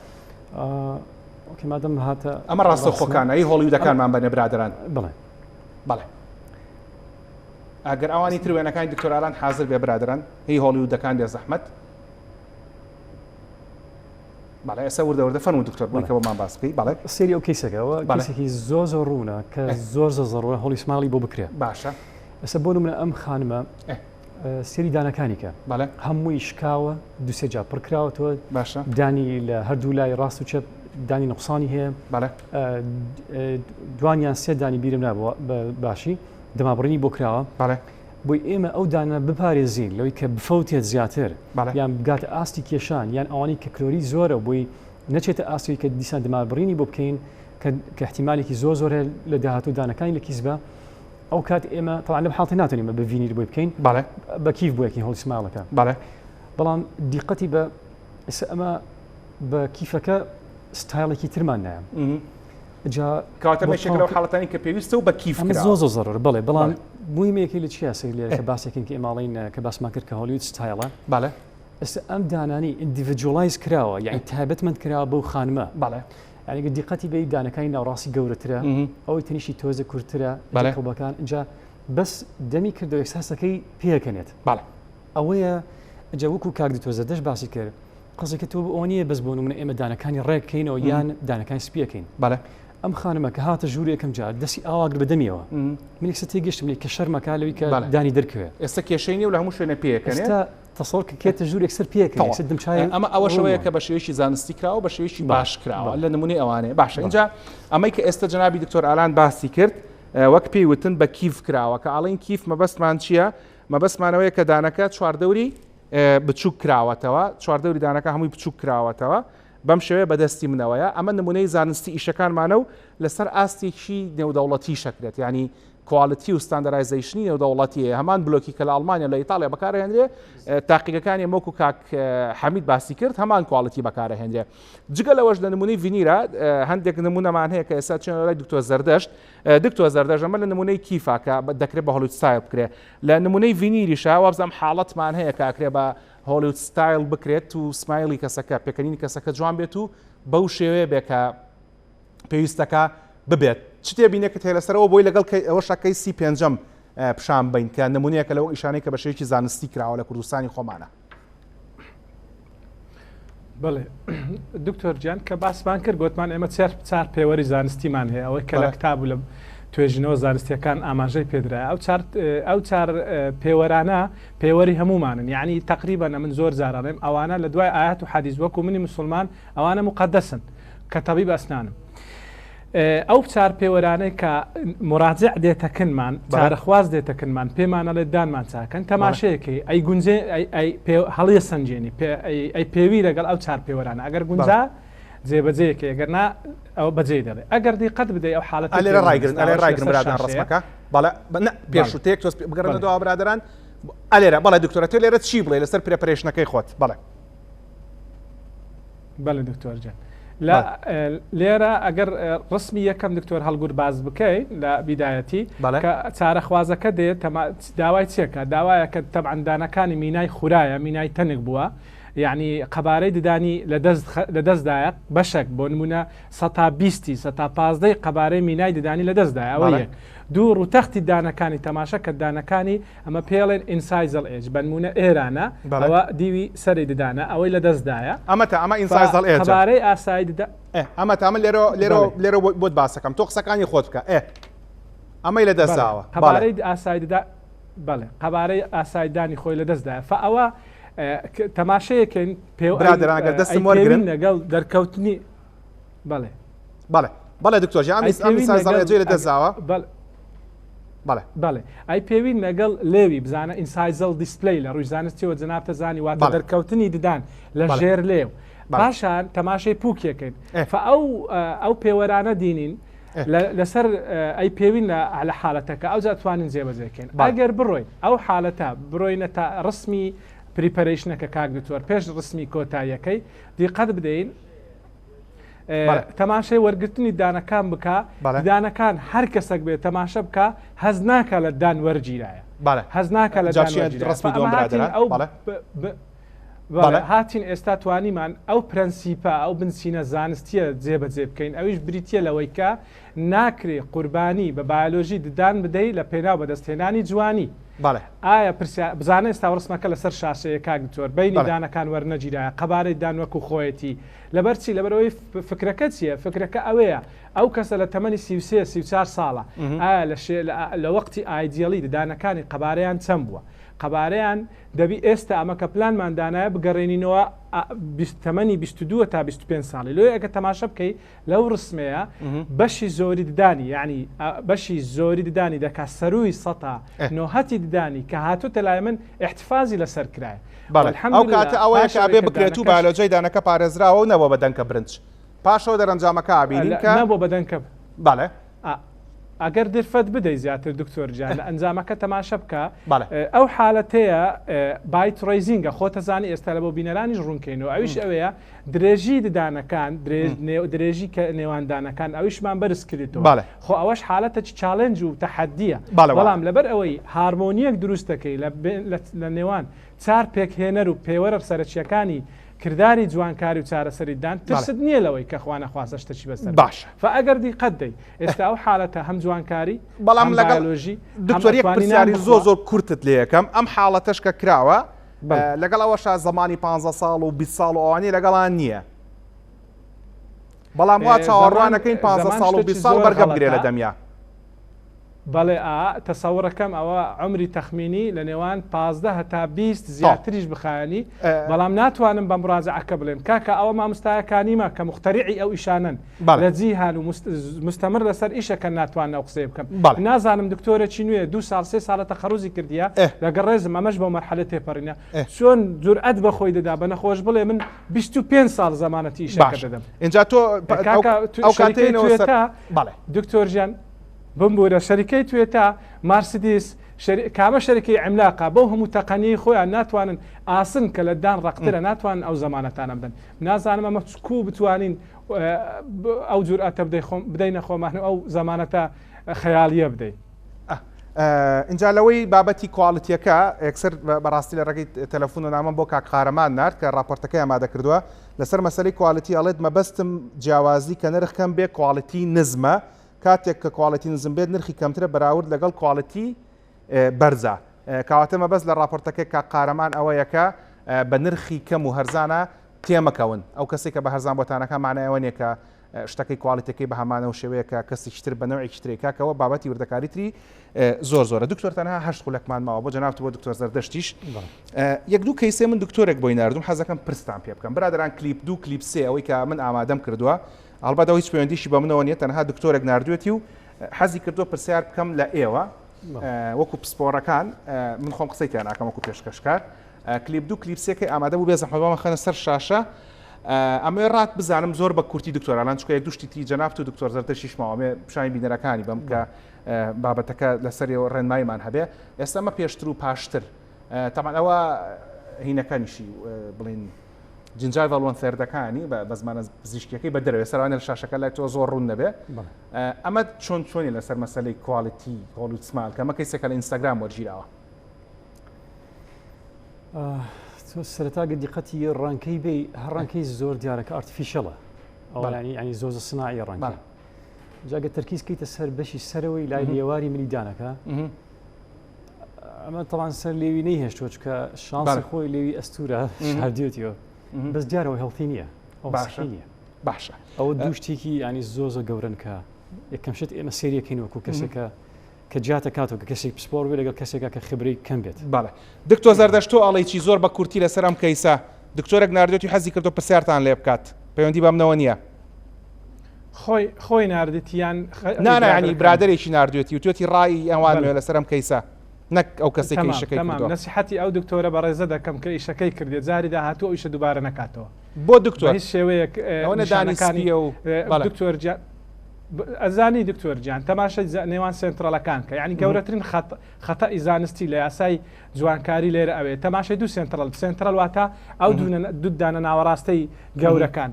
okay مادەم هاتە ئەمە ڕاستە خۆکانە ئەی هۆڵیودەکانمان بەنێ برادران بڵێ بەڵێ ئەگەر ئەوانی تر وێنەکانی دکتۆر ئالان حاضر بێ برادران هی هۆڵیودەکان بێ زەحمەت بەڵێ ئێستا وردە وردە فەرموو دکتۆر بڵێ کە بۆمان باس بکەی بەڵێ سەیری ئەو کەیسەکەەوە کەیسێکی زۆر زۆر ڕوونە کە زۆر زۆر زەڕوە Hollywood smile ی بۆ بکرێ باشە ئێستا بۆ نمونە ئەم خانمە سێری دانەکانی کە بەڵێ هەمووی شکاوە دوسێ جا پڕکراوەتەوە باشە دانی لە هەردوو لای ڕاست و چەپ دانی نقصانی هەیە بەڵێ دوانیان سێ دانی بیرم نابووە بە باشی دەمابڕینی بۆ کراوە بەڵێ بۆی ئێمە ئەو دانە بپارێزین لەوەی کە بفەوتێت زیاتر بەڵێ. یان بگاتە ئاستی کێشان یان ئەوانەی کە کلۆری زۆرە بۆی نەچێتە ئاستی کە دیسان دەماربڕینی بۆ بکەین کە کە احتیمالێکی زۆر زۆر هەیە لە داهاتوو دانەکانی لە کیس بە ئەو کات ئێمە طبعا لەم حاڵەتە ناتوانین بە ڤینیر بۆی بکەین بەڵێ. بە کیف بۆ یەکین Hollywood smile ەکە بەڵێ. بەڵام دیقەتی بە ئێستا ئەمە بە کیفەکە ستایڵێکی ترمان نایە جا کەواتە بەشێک لەو حاڵەتانی کە پێویستە و بە کیف کراوە. زۆر زۆر زەرورە بەڵێ بەڵام موهیمەکەی لە چیە سەیر لێرە کە باسێکین کە ئێماڵین کە باسمان کرد کە Hollywood style ە بەڵێ ئێستا ئەم دانانی individualize کراوە یعنی تایبەتمەند کراوە بەو خانمە بەڵێ یعنی گەر دیقەتی بەی دانەکانی ناوڕاستی گەورەترە ئەوەی تەنیشتی تۆزە کورتترە بەڵێ کڵبەکان اینجا بەس دەمی کردەوە ئێحساسەکەی پێکەنێت بەڵێ ئەوەیە جا وەکو کاک دکتۆر زەردەشت باسی کرد قسەکە تۆ ئەوە نییە بەس بۆ نمونە ئێمە دانەکانی ڕێک کەینەوە یان دانەکانی سپیەکەین بەڵێ ئەم خانمە کە هاتە ژوور یەکەم جار دەستی ئاواگر بە دەمیەوە من یەکسەر تێگەشتم لێی کە شەرمەکە لەوی کە دانی دەرکەوێ ئێستا کێشەی نیە و لە هەموو شوێنە پێکەنێ ئێستا تەسەوڕ کە کێتە ژوور یەکسەر پێکەنێ یەکسەر دمچای ئەمە ئەوەشەوەیە کە بە شێوەیەکی زانستی کراوە بە شێوەیەکی باش کراوە لە نمونەی ئەوانەیە باشە اینجا ئەمەی کە ئێستا جەنابی دکتۆر ئالان باسی کرد وەک پێی وتن بە کیف کراوە کە ئاڵین کیف مەبەستمان چییە مەبەستمانەوەیە کە دانەکە چواردەوری بچووک کراوەتەوە، چواردەوری دانەکە هەمووی بچووک کراوەتەوە. بەم شێوەیە بەدەستی منەوەیە ئەمە نمونەی زانستی ئیشەکانمانە و لەسەر ئاستێکی نێودەوڵەتی شەکرێت ینی quality و standardization ی نێودەوڵەتی هەیە هەمان بلۆکی کە لە ئەڵمانیا لە ئیتاڵیا بەکارهێنرێ تاقیگەکانی مۆک و کاک حەمید باسی کرد هەمان quality بەکارهێنرێ جگە لەوەش لە نمونەی ڤینیرا هەندێک نمونەمان هەیە کە ئێستا چێنە لای دکتۆر زەردەشت دکتۆر زەردەشت ئەمە لە نمونەی کیفا کە دەکرێت بە Hollywood style بکرێت لە نمونەی ڤینیریشا وابزانم حاڵەتمان هەیە کە ئەکرێ بە Hollywood style بکرێت و smile ی کەسەکە پێکەنینی کەسەکە جوان بێت و بەو شێوەیە بێ کە پێویستەکە ببێت چ تێبینێکت هەیە لەسەرەوە بۆی لەگەڵ ئەوەشا کەیسی پێنجەم پیشان بین کە نمونەیەکە لەو ئیشانەی کە بە شێوەیەکی زانستی کراوە لە کوردستانی خۆمانە. بەڵێ دکتۆر گیان کە باسمان کرد گوتمان ئێمە چار چار پێوەری زانستیمان هەیە ئەوەی کە لە کتاب و لە توێژینەوە زانستیەکان ئاماژەی پێدرا ئەو چار ئەو چار پێوەرانە پێوەری هەمومانن یعنی تقریبا من زۆر جارانێم ئەوانە لە دوای ئاەت و حەدیث وەکو منی مسلمان ئەوانە مقدسن کە تەبیب ئەسنانم ئەو چار پێوەرانەی کە مراجع دێتە کنمان چارەخواز دێتە کنمان پێمان ئەڵێ دانمان چاکەن تەماشەیەکەی ئەی گونجێ ئەی هەڵیە سەنجێنی ئەی پێوی لەگەڵ ئەو چار پێوەرانە ئەگەر گونجا جێبەجێکەی ئەگەر نا ئەو بەجێ دەڵێ ئەگەر دیقەت بدەی ئەو حاڵەت لێرە ڕایگرن ئەلێ ڕایگرن برادان ڕسمەکە بەڵێ پێشوتێک تۆز بگەڕێنە دوا برادران ئەلێرە بەڵێ دکتۆرە تۆ لێرە چی بڵێ لەسەر preparation ەکەی خۆت بەڵێ بەڵێ دکتۆر جان لە لێرە ئەگەر ڕسمی یەکەم دکتۆر هەڵگور باز بکەین لە بیدایەتی کە چارەخوازەکە دێت داوای چێکە داوایە کە تەبعاندانەکانی مینای خورایە مینای تەنک بووە یعنی قەبارەی ددانی لە دەستدایە بەشێک بۆ نمونە سەتا بیستی سەتا پازدەی قەبارەی مینای ددانی لە دەستدایە ئەوە یەک دوو ڕووتەختی دانەکانی تەماشا کە دانەکانی ئەمە پێڵێن incisal edge بەنمونە ئێرانە ئەوە دیوی سەری ددانە ئەوەی لە دەستدایە ئەمە تا ئەمە incisal edge قەبارەی ئاسایی ددا ئەمە تا من لێرە لێرە لێرە بۆت باسەکەم تۆ قسەکانی خۆت بکە ئێ ئەمەی لە دەستداوە قەبارەی ئاسایی ددا بەڵێ قەبارەی ئاسایی دانی خۆی لە دەستدایە فئەوە تەماشەیەکەین پێ برادەران گەر دەستم وەرگرن لەگەڵ دەرکەوتنی بەڵێ بەڵێ بەڵێ دکتۆر جان ئەم incisal edge ی لە دەستداوە بەڵێ بەڵێ ئەی پێوین لەگەڵ لێوی بزانە incisal display لە ڕووی زانستیەوە جەنابتە زانی واتە دەرکەوتنی ددان لە ژێر لێو پاشان تەماشەی پوکێکن ئەو ئەو پێوەرانە دینین لەسەر ئەی پێوین لە لە حالەتەکە ئەو توانین جێبەجێکەین ئەگەر بڕۆین ئەو حالەتە بڕۆینە تا ڕسمی preparation ەکە کاک دکتۆر پێش ڕسمی کۆتاییەکەی دیقەت بدەین تەماشای وەرگرتنی دانەکان بکە دانەکان هەر کەسێک بێت تەماشە بکە هەز ناکە لە دان وەرگیرایە هەز ناکە لە ئەو هاتین ئێستا توانیمان ئەو پرەنسیپە ئەو بنچینە زانستیە جێبەجێ بکەین ئەویش بریتە لەوەی کە ناکرێ قوربانی بە بایۆلۆژی ددان بدەی لە پێناو بەدەستهێنانی جوانی. ئایا پرسیار بزانە ئێستا ڕسمەکە لەسەر شاشەیە کاک دکتۆر بەینی دانەکان وەرنەگیرایە قەبارەی دان وەکو خۆیەتی لەبەر چی لەبەرئەوەی فکرەکە چیە فکرەکە ئەوەیە ئەو کەسە لە تەمەنی 33 34 ساڵە ئایا لە شێ لە وەقتی ideal ی ددانەکانی قەبارەیان چەند بووە قەبارەیان دەبی ئێستا ئەمە کە پلانمان دانایە بگەڕێنینەوە تەمەنی 22 تا 25 ساڵی لۆیە ئەگە تەماشە بکەی لەو ڕسمەیە بەشی زۆری ددانی یعنی بەشی زۆری ددانی دەکا سەروی سەتا نۆهەتی ددانی کە هاتوتە لای من احتفازی لەسەر کرایە ئەو کاتە ئەوەیە کە ئەبێ بکرێت و بایۆلۆجیای دانەکە پارێزراوە و نەبووە بە دەنکە برنج پاشەوە دەرەنجامەکە ئابینین کە نەبووە بە دەنکە بەڵێ ئەگەر درفەت بدەی زیاتر دکتۆر جان لە ئەنجامەکە تەماشە بکە ئەو حالەتەیە bite raising ە خۆتەزانی ئێستا لە بۆ بینەرانیش ڕوونکەینەوە ئەویش ئەوەیە درێژی ددانەکان درێژی کە نێوان دانەکان ئەویشمان بەرز کردەوە خۆ ئەوەش حالەتەکی challenge و تەحەدیە بەڵام لەبەر ئەوەی هارمۆنیەک دروست دەکەی لە نێوان چار پێکهێنەر و پێوەرە سەرەکیەکانی کرداری جوانکاری و چارەسەری دان ترست نییە لەوەی کە خوا نەخواستە شتەکی بەسەر باشە فئەگەر دیقەت دەی ئێستا ئەو حالەتە هەم جوانکاری بەڵام لەگەڵ دکتۆر یەک پرسیاری زۆر زۆر کورتت لێ یەکەم ئەم حاڵەتەش کە کراوە لەگەڵ ئەوەشا زمانی 15 ساڵ و 20 ساڵ و ئەوانەی لەگەڵان نییە بەڵام وا چاوەڕوانەکەین 15 ساڵ و 20 ساڵ بەرگە بگرێ لە دەمیا. بەڵێ ئا تەسەوڕەکەم ئەوە عومری تەخمینی لە نێوان 15 هەتا 20 زیاتریش بخایەنی بەڵام ناتوانم بە مڕاجعەکە بڵێم کاکە ئەوە مامۆستایەکانیمە کە مختەریعی ئەو ئیشانەن لە جیهان و مستەمر لەسەر ئیشەکەن ناتوانن ئەو قسەیە بکەم نازانم دکتۆرێکی نوێ دوو ساڵ سێ ساڵە تەخەروزی کردیە لەگەڵ ڕێزم ئەمەش بەو مەرحەلە تێپەڕینە چۆن جورئەت بە خۆی دەدا بە نەخۆش بڵێ من 25 ساڵ زەمانەتی ئیشەکە دەدەم اینجا تۆ کاکە ئەو کاتەی توێتا دکتۆر ژیان بمبورە شەریکەی توێتا مارسیدیس کامە شەریکەی عملاقە بەو هەموو تەقەنیەی خۆیان ناتوانن ئاسن کە لە دان ڕەقترە ناتوانن ئەو زەمانەتانە بدەن نازانم ئەمە کو بتوانین ئەو جورئەتە بدەینە خۆمان و ئەو زەمانەتە خەیاڵیە بدەین. ئینجا لەوەی بابەتی quality ەکە یەکسەر بەڕاستی لە ڕێگەی تەلەفۆن و نامەم بۆ کاک قارەمان نارد کە راپۆرتەکەی ئامادە کردووە لەسەر مەسەلەی quality ئەڵێت مەبەستم جیاوازی کە نرخ کەم بێ quality نزمە کاتێک کە quality نزم بێت نرخی کەمترە بەراورد لەگەڵ quality بەرزە کەواتە مەبەست لە راپۆرتەکەی کاک قارەمان ئەوەیە کە بە نرخی کەم و هەرزانە تێمەکەون ئەو کەسێک کە بە هەرزان بۆتانەکە مانای ئەوە نییە کە شتەکەی quality ەکەی بە هەمانەوە شێوەیە کە کەسێکی تر بە نەوعێکی ترێ کاکەوە بابەتی وردەکاری تری زۆر زۆرە دکتۆر تەنها هەشت خولەکمان ماوە بۆ جەنابت بۆ دکتۆر زەردەشتیش یەک دوو case ێ من دکتۆرێک بۆی ناردوم حەزەکەم پرستان پێ بکەم برادران کلیپ دوو کلیپ سێ ئەوەی کە من ئامادەم کردووە هەڵبەت ئەو هیچ پەیوەندیشی بە منەوە نییە تەنها دکتۆرێک ناردوێتی و حەزی کردووە پرسیار بکەم لە ئێوە وەکو پسپۆڕەکان من خۆم قسەی تیان ناکەم وەکو پێشکەشکار کلیپ دوو کلیپ سێکەی ئامادە بوو بێ زەحمەت بۆمان خەنە سەر شاشە ئەمەوێ ڕات بزانم زۆر بە کورتی دکتۆر ئالان چکە یەک دوشتی تری جەنابت و دکتۆر زەردەشیش ماوە ئەمێ پیشانی بینەرەکانی بەم کە بابەتەکە لەسەرەوە ڕێنماییمان هەبێ ئێستا ئەمە پێشتر و پاشتر تەمان ئەوە هینەکانیشی بڵین gingival one third ەکانی بە زمانە پزیشکیەکەی بە دەرەوە سەروانە لە شاشەکە لای تۆ زۆر ڕوون نەبێ ئەمە چۆن چۆنی لەسەر مەسەلەی quality Hollywood smile کە ئەمە case ێکە لە ئینستاگرام وەرگیراوە تۆ سەرەتا گە دیقەتی ڕەنکەی بێ هەر ڕەنکەی زۆر دیارە کە artificial ە ئەوانی ینی زۆر زۆر سناعی ڕەنگە جاگە تەرکیز کەیتە سەر بەشی سەرەوەی لای لێواری ملی دانەکە ئەمە تەوان سەر لێوی نەیهێشتووە چکە شانسی خۆی لێوی ئەستورە شاردیێتیەوە بەس دیارەوە healthy نییە باشە نییە باشە ئەوە دوو شتێکی ینی زۆ زۆر گەورن کە یەکەم شت ئێمە سێریەکەین وەکو کەسێکە کە جیاتە کاتەوە کە کەسێک پسپۆر بێت لەگەڵ کەسێکا کە خبرەی کەم بێت. بەڵێ دکتۆر زەردەشت تۆ ئەڵێی چی زۆر بە کورتی لەسەر ئەم case ە دکتۆرێک ناردوێتی حەزی کردوە پرسیارتان لێ بکات پەیوەندی بە منەوە نییە. خۆی خۆی ناردیتی یان نا نا یانی برادەرێکی ناردوێتی وتوێتی ڕای ئەوان وێ لەسەر ئەم case ە نەک ئەو کەسێک کە ئیشەکەی کردوە. نەسیحەتی ئەو دکتۆرە بەڕێزە دەکەم کە ئیشەکەی کردیە جاری داهاتوو ئەو ئیشە دووبارە نەکاتەوە بۆ دکتۆر بە هیچ شێوەیەک ئەوە نەدانی نیشانەکانی سپیە و بەڵێ. دکتۆر گیان ئەزانی دکتۆر گیان تەماشای نێوان سێنترەڵەکان کە یعنی گەورەترین خەت خەتەئی زانستی لە یاسای جوانکاری لێرە ئەوێ تەماشای دوو central central واتە ئەو دوو دانە ناوەڕاستەی گەورەکان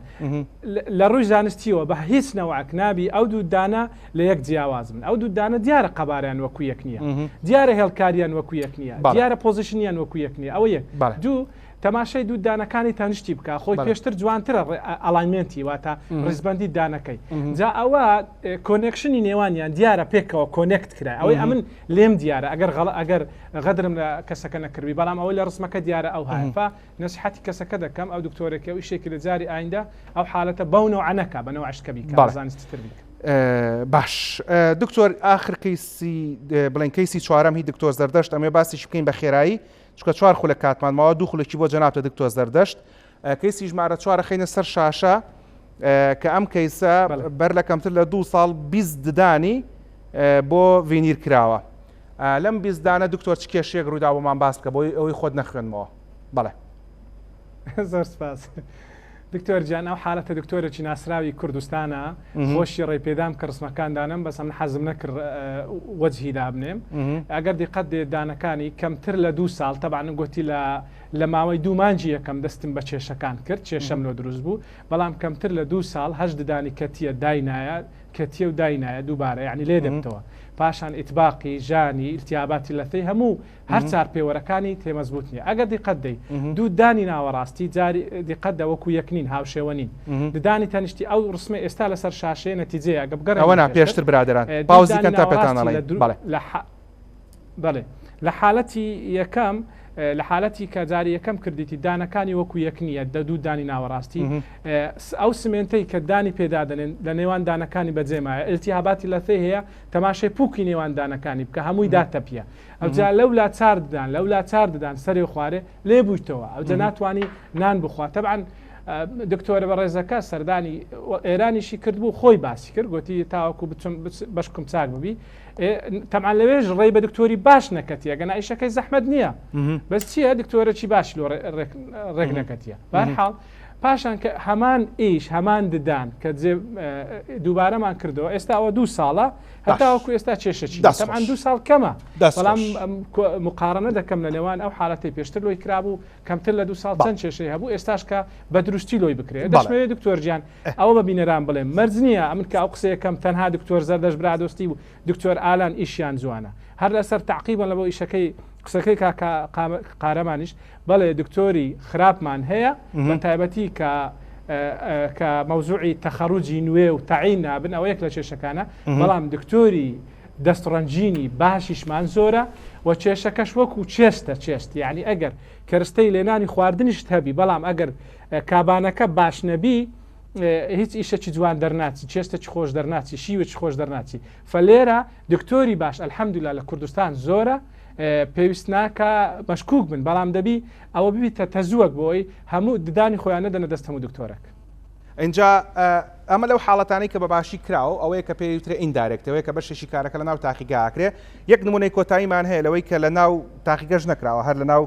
لە ڕووی زانستیەوە بە هیچ نەوەک نابی ئەو دوو دانە لە یەک جیاواز بن ئەو دوو دانە دیارە قەباریان وەکو یەک نییە دیارە هێڵکاریان وەکو یەک نییە دیارە position یان وەکو یەک نییە ئەوە یەک دوو تەماشای دوو دانەکانی تەنشتی بکە خۆی پێشتر جوانترە alignment ی واتە ڕیزبندی دانەکەی جا ئەوە connection ی نێوانیان دیارە پێکەوە connect کرای ئەوەی ئەمن لێم دیارە ئەگەر غەڵ ئەگەر غەدرم لە کەسەکە نەکردبی بەڵام ئەوەی لە ڕسمەکە دیارە ئەو هایە فا نەسیحەتی کەسەکە دەکەم ئەو دکتۆرێکە ئەو ئیشێکی لە جاری ئایندە ئەو حالەتە بەو نەوعە نەکا بە نەوعش کە بیکا بەڵێ. زانستی تر بیکا. باش دکتۆر ئاخر case ی بڵێن case ی چوارەم هی دکتۆر زەردەشت ئەمێ باسیش بکەین بە خێرایی چونکە چوار خولەک کاتمان ماوە دوو خولەکی بۆ جەنابتە دکتۆر زەردەشت case ی ژمارە چوارە خەینە سەر شاشە کە ئەم case ە بەر لە کەمتر لە دوو ساڵ 20 ددانی بۆ ڤینیر کراوە لەم 20 دانە دکتۆر چ کێشەیەک ڕوویدا بۆمان باس بکە بۆی ئەوەی خۆت نەخوێنمەوە بەڵێ زۆر سپاس. دکتۆر گیان ئەو حالەتە دکتۆرێکی ناسراوی کوردستانە خۆشی ڕێی پێدام کە ڕسمەکان دانم بەس ئەمن حەزم نەکرد وەجهی دابنێم ئەگەر دیقەت دێ دانەکانی کەمتر لە دوو ساڵ تەبعەن گوتی لە لە ماوەی دوو مانگی یەکەم دەستم بە کێشەکان کرد کێشەم لۆ دروست بوو بەڵام کەمتر لە دوو ساڵ هەشت ددانی کەتیە داینایە کەتیە و داینایە دووبارە یعنی لێ دەبتەوە پاشان ئیتباقی ژانی التیاباتی لەثەی هەموو هەر چار پێوەرەکانی تێ مەزبوت نیە ئەگەر دیقەت دەی دوو دانی ناوەڕاستی جاری دیقەت دە وەکو یەک نین هاوشێوە نین ددانی تەنیشتی ئەو ڕسمە ئێستا لەسەر شاشەیە نەتیجەیە ئەگە بگەڕێ ئەوە نا پێشتر برادەران pause ی کەن تا پێتان ئەڵێین بەڵێ بەڵێ لە حالەتی یەکەم. لە حالەتی کە جاری یەکەم کردیتی دانەکانی وەکو یەک نییە دە دوو دانی ناوەڕاستی ئەو سمێنتەی کە دانی پێدادەنێن لە نێوان دانەکانی بەجێمایە ئیلتیهاباتی لەثەی هەیە تەماشای پوکی نێوان دانەکانی بکە هەمووی داتەپیە ئەوجا لەولا چار ددان لەولا چار ددان سەرێ و خوارێ لێ بوویتەوە ئەوجا ناتوانی نان بخوا تەبعەن دکتۆرە بەڕێزەکە سەردانی ئێرانیشی کردبوو خۆی باسی کرد گوتی تاوەکو بچم بەشکم چاک ببی تەبعەن لەوێش ڕێی بە دکتۆری باش نەکەتیە گەنا ئیشەکەی زەحمەت نییە بەس چییە دکتۆرەکی باش لۆ ڕێک نەکەتیە بەرحاڵ پاشان کە هەمان ئیش هەمان ددان کە دووبارەمان کردەوە ئێستا ئەوە دوو ساڵە هەتاوەکو ئێستا کێشەچی دەسەمان دوو ساڵ کەمە بەڵام مقارنە دەکەم لە نێوان ئەو حالەتی پێشتر لۆی کرابوو کەمتر لە دوو ساڵ چەند کێشەی هەبوو ئێستاش کە بە دروستی لۆی بکرێت دەشمەوێت دکتۆر گیان ئەوە بە بینەران بڵێم مەرج نییە ئەمن کە ئەو قسەیەکەم تەنها دکتۆر زەردەش برادۆستی و دکتۆر ئالان ئیشیان جوانە هەر لەسەر تەعقیبەن لە بۆ ئیشەکەی قسەکەی کاکە قارەمانیش بەڵێ دکتۆری خراپمان هەیە بە تایبەتی کە کە مەوزوعی تەخەڕوجی نوێ و تەعین نابن ئەوە یەک لە کێشەکانە بەڵام دکتۆری دەستڕەنگینی باشیشمان زۆرە و کێشەکەش وەکو چێستە چێست یعنی ئەگەر کەرستەی لێنانی خواردنیشت هەبی بەڵام ئەگەر کابانەکە باش نەبی هیچ ئیشەکی جوان دەرناچی چێستەکی خۆش دەرناچی شیوەکی خۆش دەرناچی فلێرە دکتۆری باش الحمدلله لە کوردستان زۆرە پێویست ناکە مەشکوک بن بەڵام دەبی ئەوە ببیتە تەزووەک بۆی هەموو ددانی خۆیان نەدەنە دەست هەموو دکتۆرەک. ئینجا ئەمە لەو حاڵەتانەی کە بە باشی کراوە ئەوەیە کە پێی وترێ indirect ئەوەیە کە بەشێکی کارەکە لە ناو تاقیگە ئاکرێ یەک نمونەی کۆتاییمان هەیە لەوەی کە لە ناو تاقیگەش نەکراوە هەر لە ناو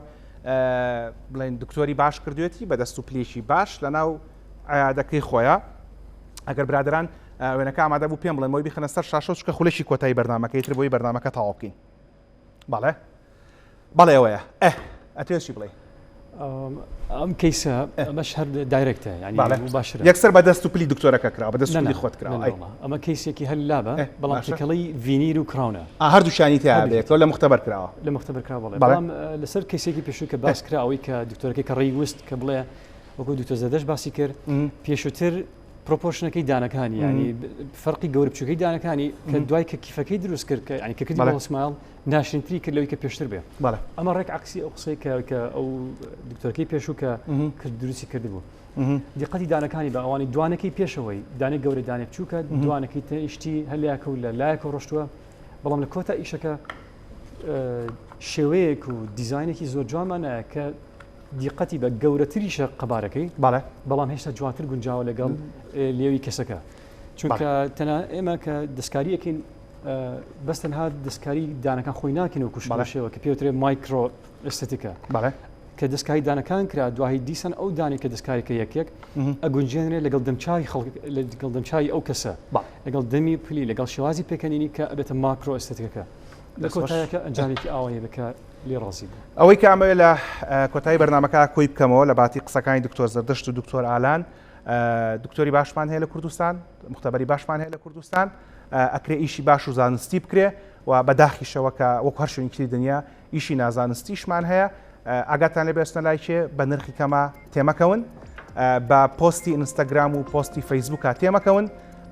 بڵێن دکتۆری باش کردوێتی بە دەست و پلێکی باش لە ناو عیادەکەی خۆیان ئەگەر برادران وێنەکە ئامادە بوو پێم بڵێن بۆی بخەنە سەر شاشە چکە خولێکی کۆتایی بەرنمەکەی تر بۆی بەرنمەکە تەواو بکەین بەڵێ بەڵێ ئەوەیە ئە ئەتوێ چی بڵێ ئەم کەیسە ئەمەش هەر direct ە ینی باشتر یەکسەر بە دەست و پلی دکتۆرەکە کرا بە دەست پلی خۆت کرا ئەمە کەیسێکی هەر لابە بەڵام تێکەڵی ڤینیر و crown ە هەردووشانی تیا بێتەوە لە مختبەر کراوە لە مختبەر کرا بەڵێ بەڵام لەسەر کەیسێکی پێشوو کە باس کرا ئەوەی کە دکتۆرەکەی کە ڕێی وست کە بڵێ وەکو دکتۆر زەردەش باسی کرد پێشووتر proportion ەکەی دانەکانی ینی فەرقی گەورە بچووکەی دانەکانی کە دوای کە کیفەکەی دروست کرد کە ینی کە کردی smile ناشرینتری کرد لەوەی کە پێشتر بێ ئەمە ڕێک عکسی ئەو قسەی کە کە ئەو دکتۆرەکەی پێشوو کە کرد دروستی کردبوو دیقەتی دانەکانی بە ئەوانی دوانەکەی پێشەوەی دانێک گەورە دانێک بچووکە دوانەکەی تەنیشتی هەلیاکە و لە لایەکە ڕۆشتووە بەڵام لە کۆتا ئیشەکە شێوەیەک و دیزینێکی زۆر جوانمانە کە دیقەتی بە گەورەتریشە قەبارەکەی بەڵێ بەڵام هێشتا جوانتر گونجاوە لەگەڵ لێوی کەسەکە چونکە تەنها ئێمە کە دەستکاریەکەین بەس تەنها دەستکاری دانەکان خۆی ناکەین و کوشتە شێوە کە پێوترێ micro aesthetic ە بەڵێ کە دەستکاری دانەکان کرا دوایی دیسان ئەو دانی کە دەستکاریکە یەک یەک ئەگونجێنرێ لەگەڵ دەمچوی خەڵک لەگەڵ دەمچوی ئەو کەسە لەگەڵ دەمی پلی لەگەڵ شێوازی پێکەنینی کە ئەبێتە macro aesthetic ەکە لە کۆتایەکە ئەنجامێکی ئاوایی بکە لێ ڕازی بوو. ئەوەی کە ئەمەوێ لە کۆتایی بەرنامەکە کۆی بکەمەوە لە باتی قسەکانی دکتۆر زەردەشت و دکتۆر ئالان دکتۆری باشمان هەیە لە کوردستان مختبەری باشمان هەیە لە کوردستان ئەکرێ ئیشی باش و زانستی بکرێ و بەداخیشەوە کە وەکو هەر شوێنێکی دنیا ئیشی نازانستیشمان هەیە ئاگاتان لێ بێستە لای کێ بە نرخی کەمە تێمەکەون بە پۆستی ئینستاگرام و پۆستی فەیسبوکە تێمەکەون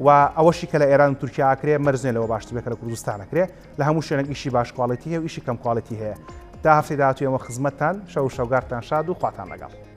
و ئەوەشی کە لە ئێران و تورکیا ئەکرێ مەرج نیە لەوە باشتر بێت کە لە کوردستان ئەکرێ لە هەموو شوێنێک ئیشی باش quality هەیە و ئیشی کەم quality هەیە تا هەفتەی داهاتوو ئێمە خزمەتتان شەو و شەوگارتان شاد و خواتان لەگەڵ.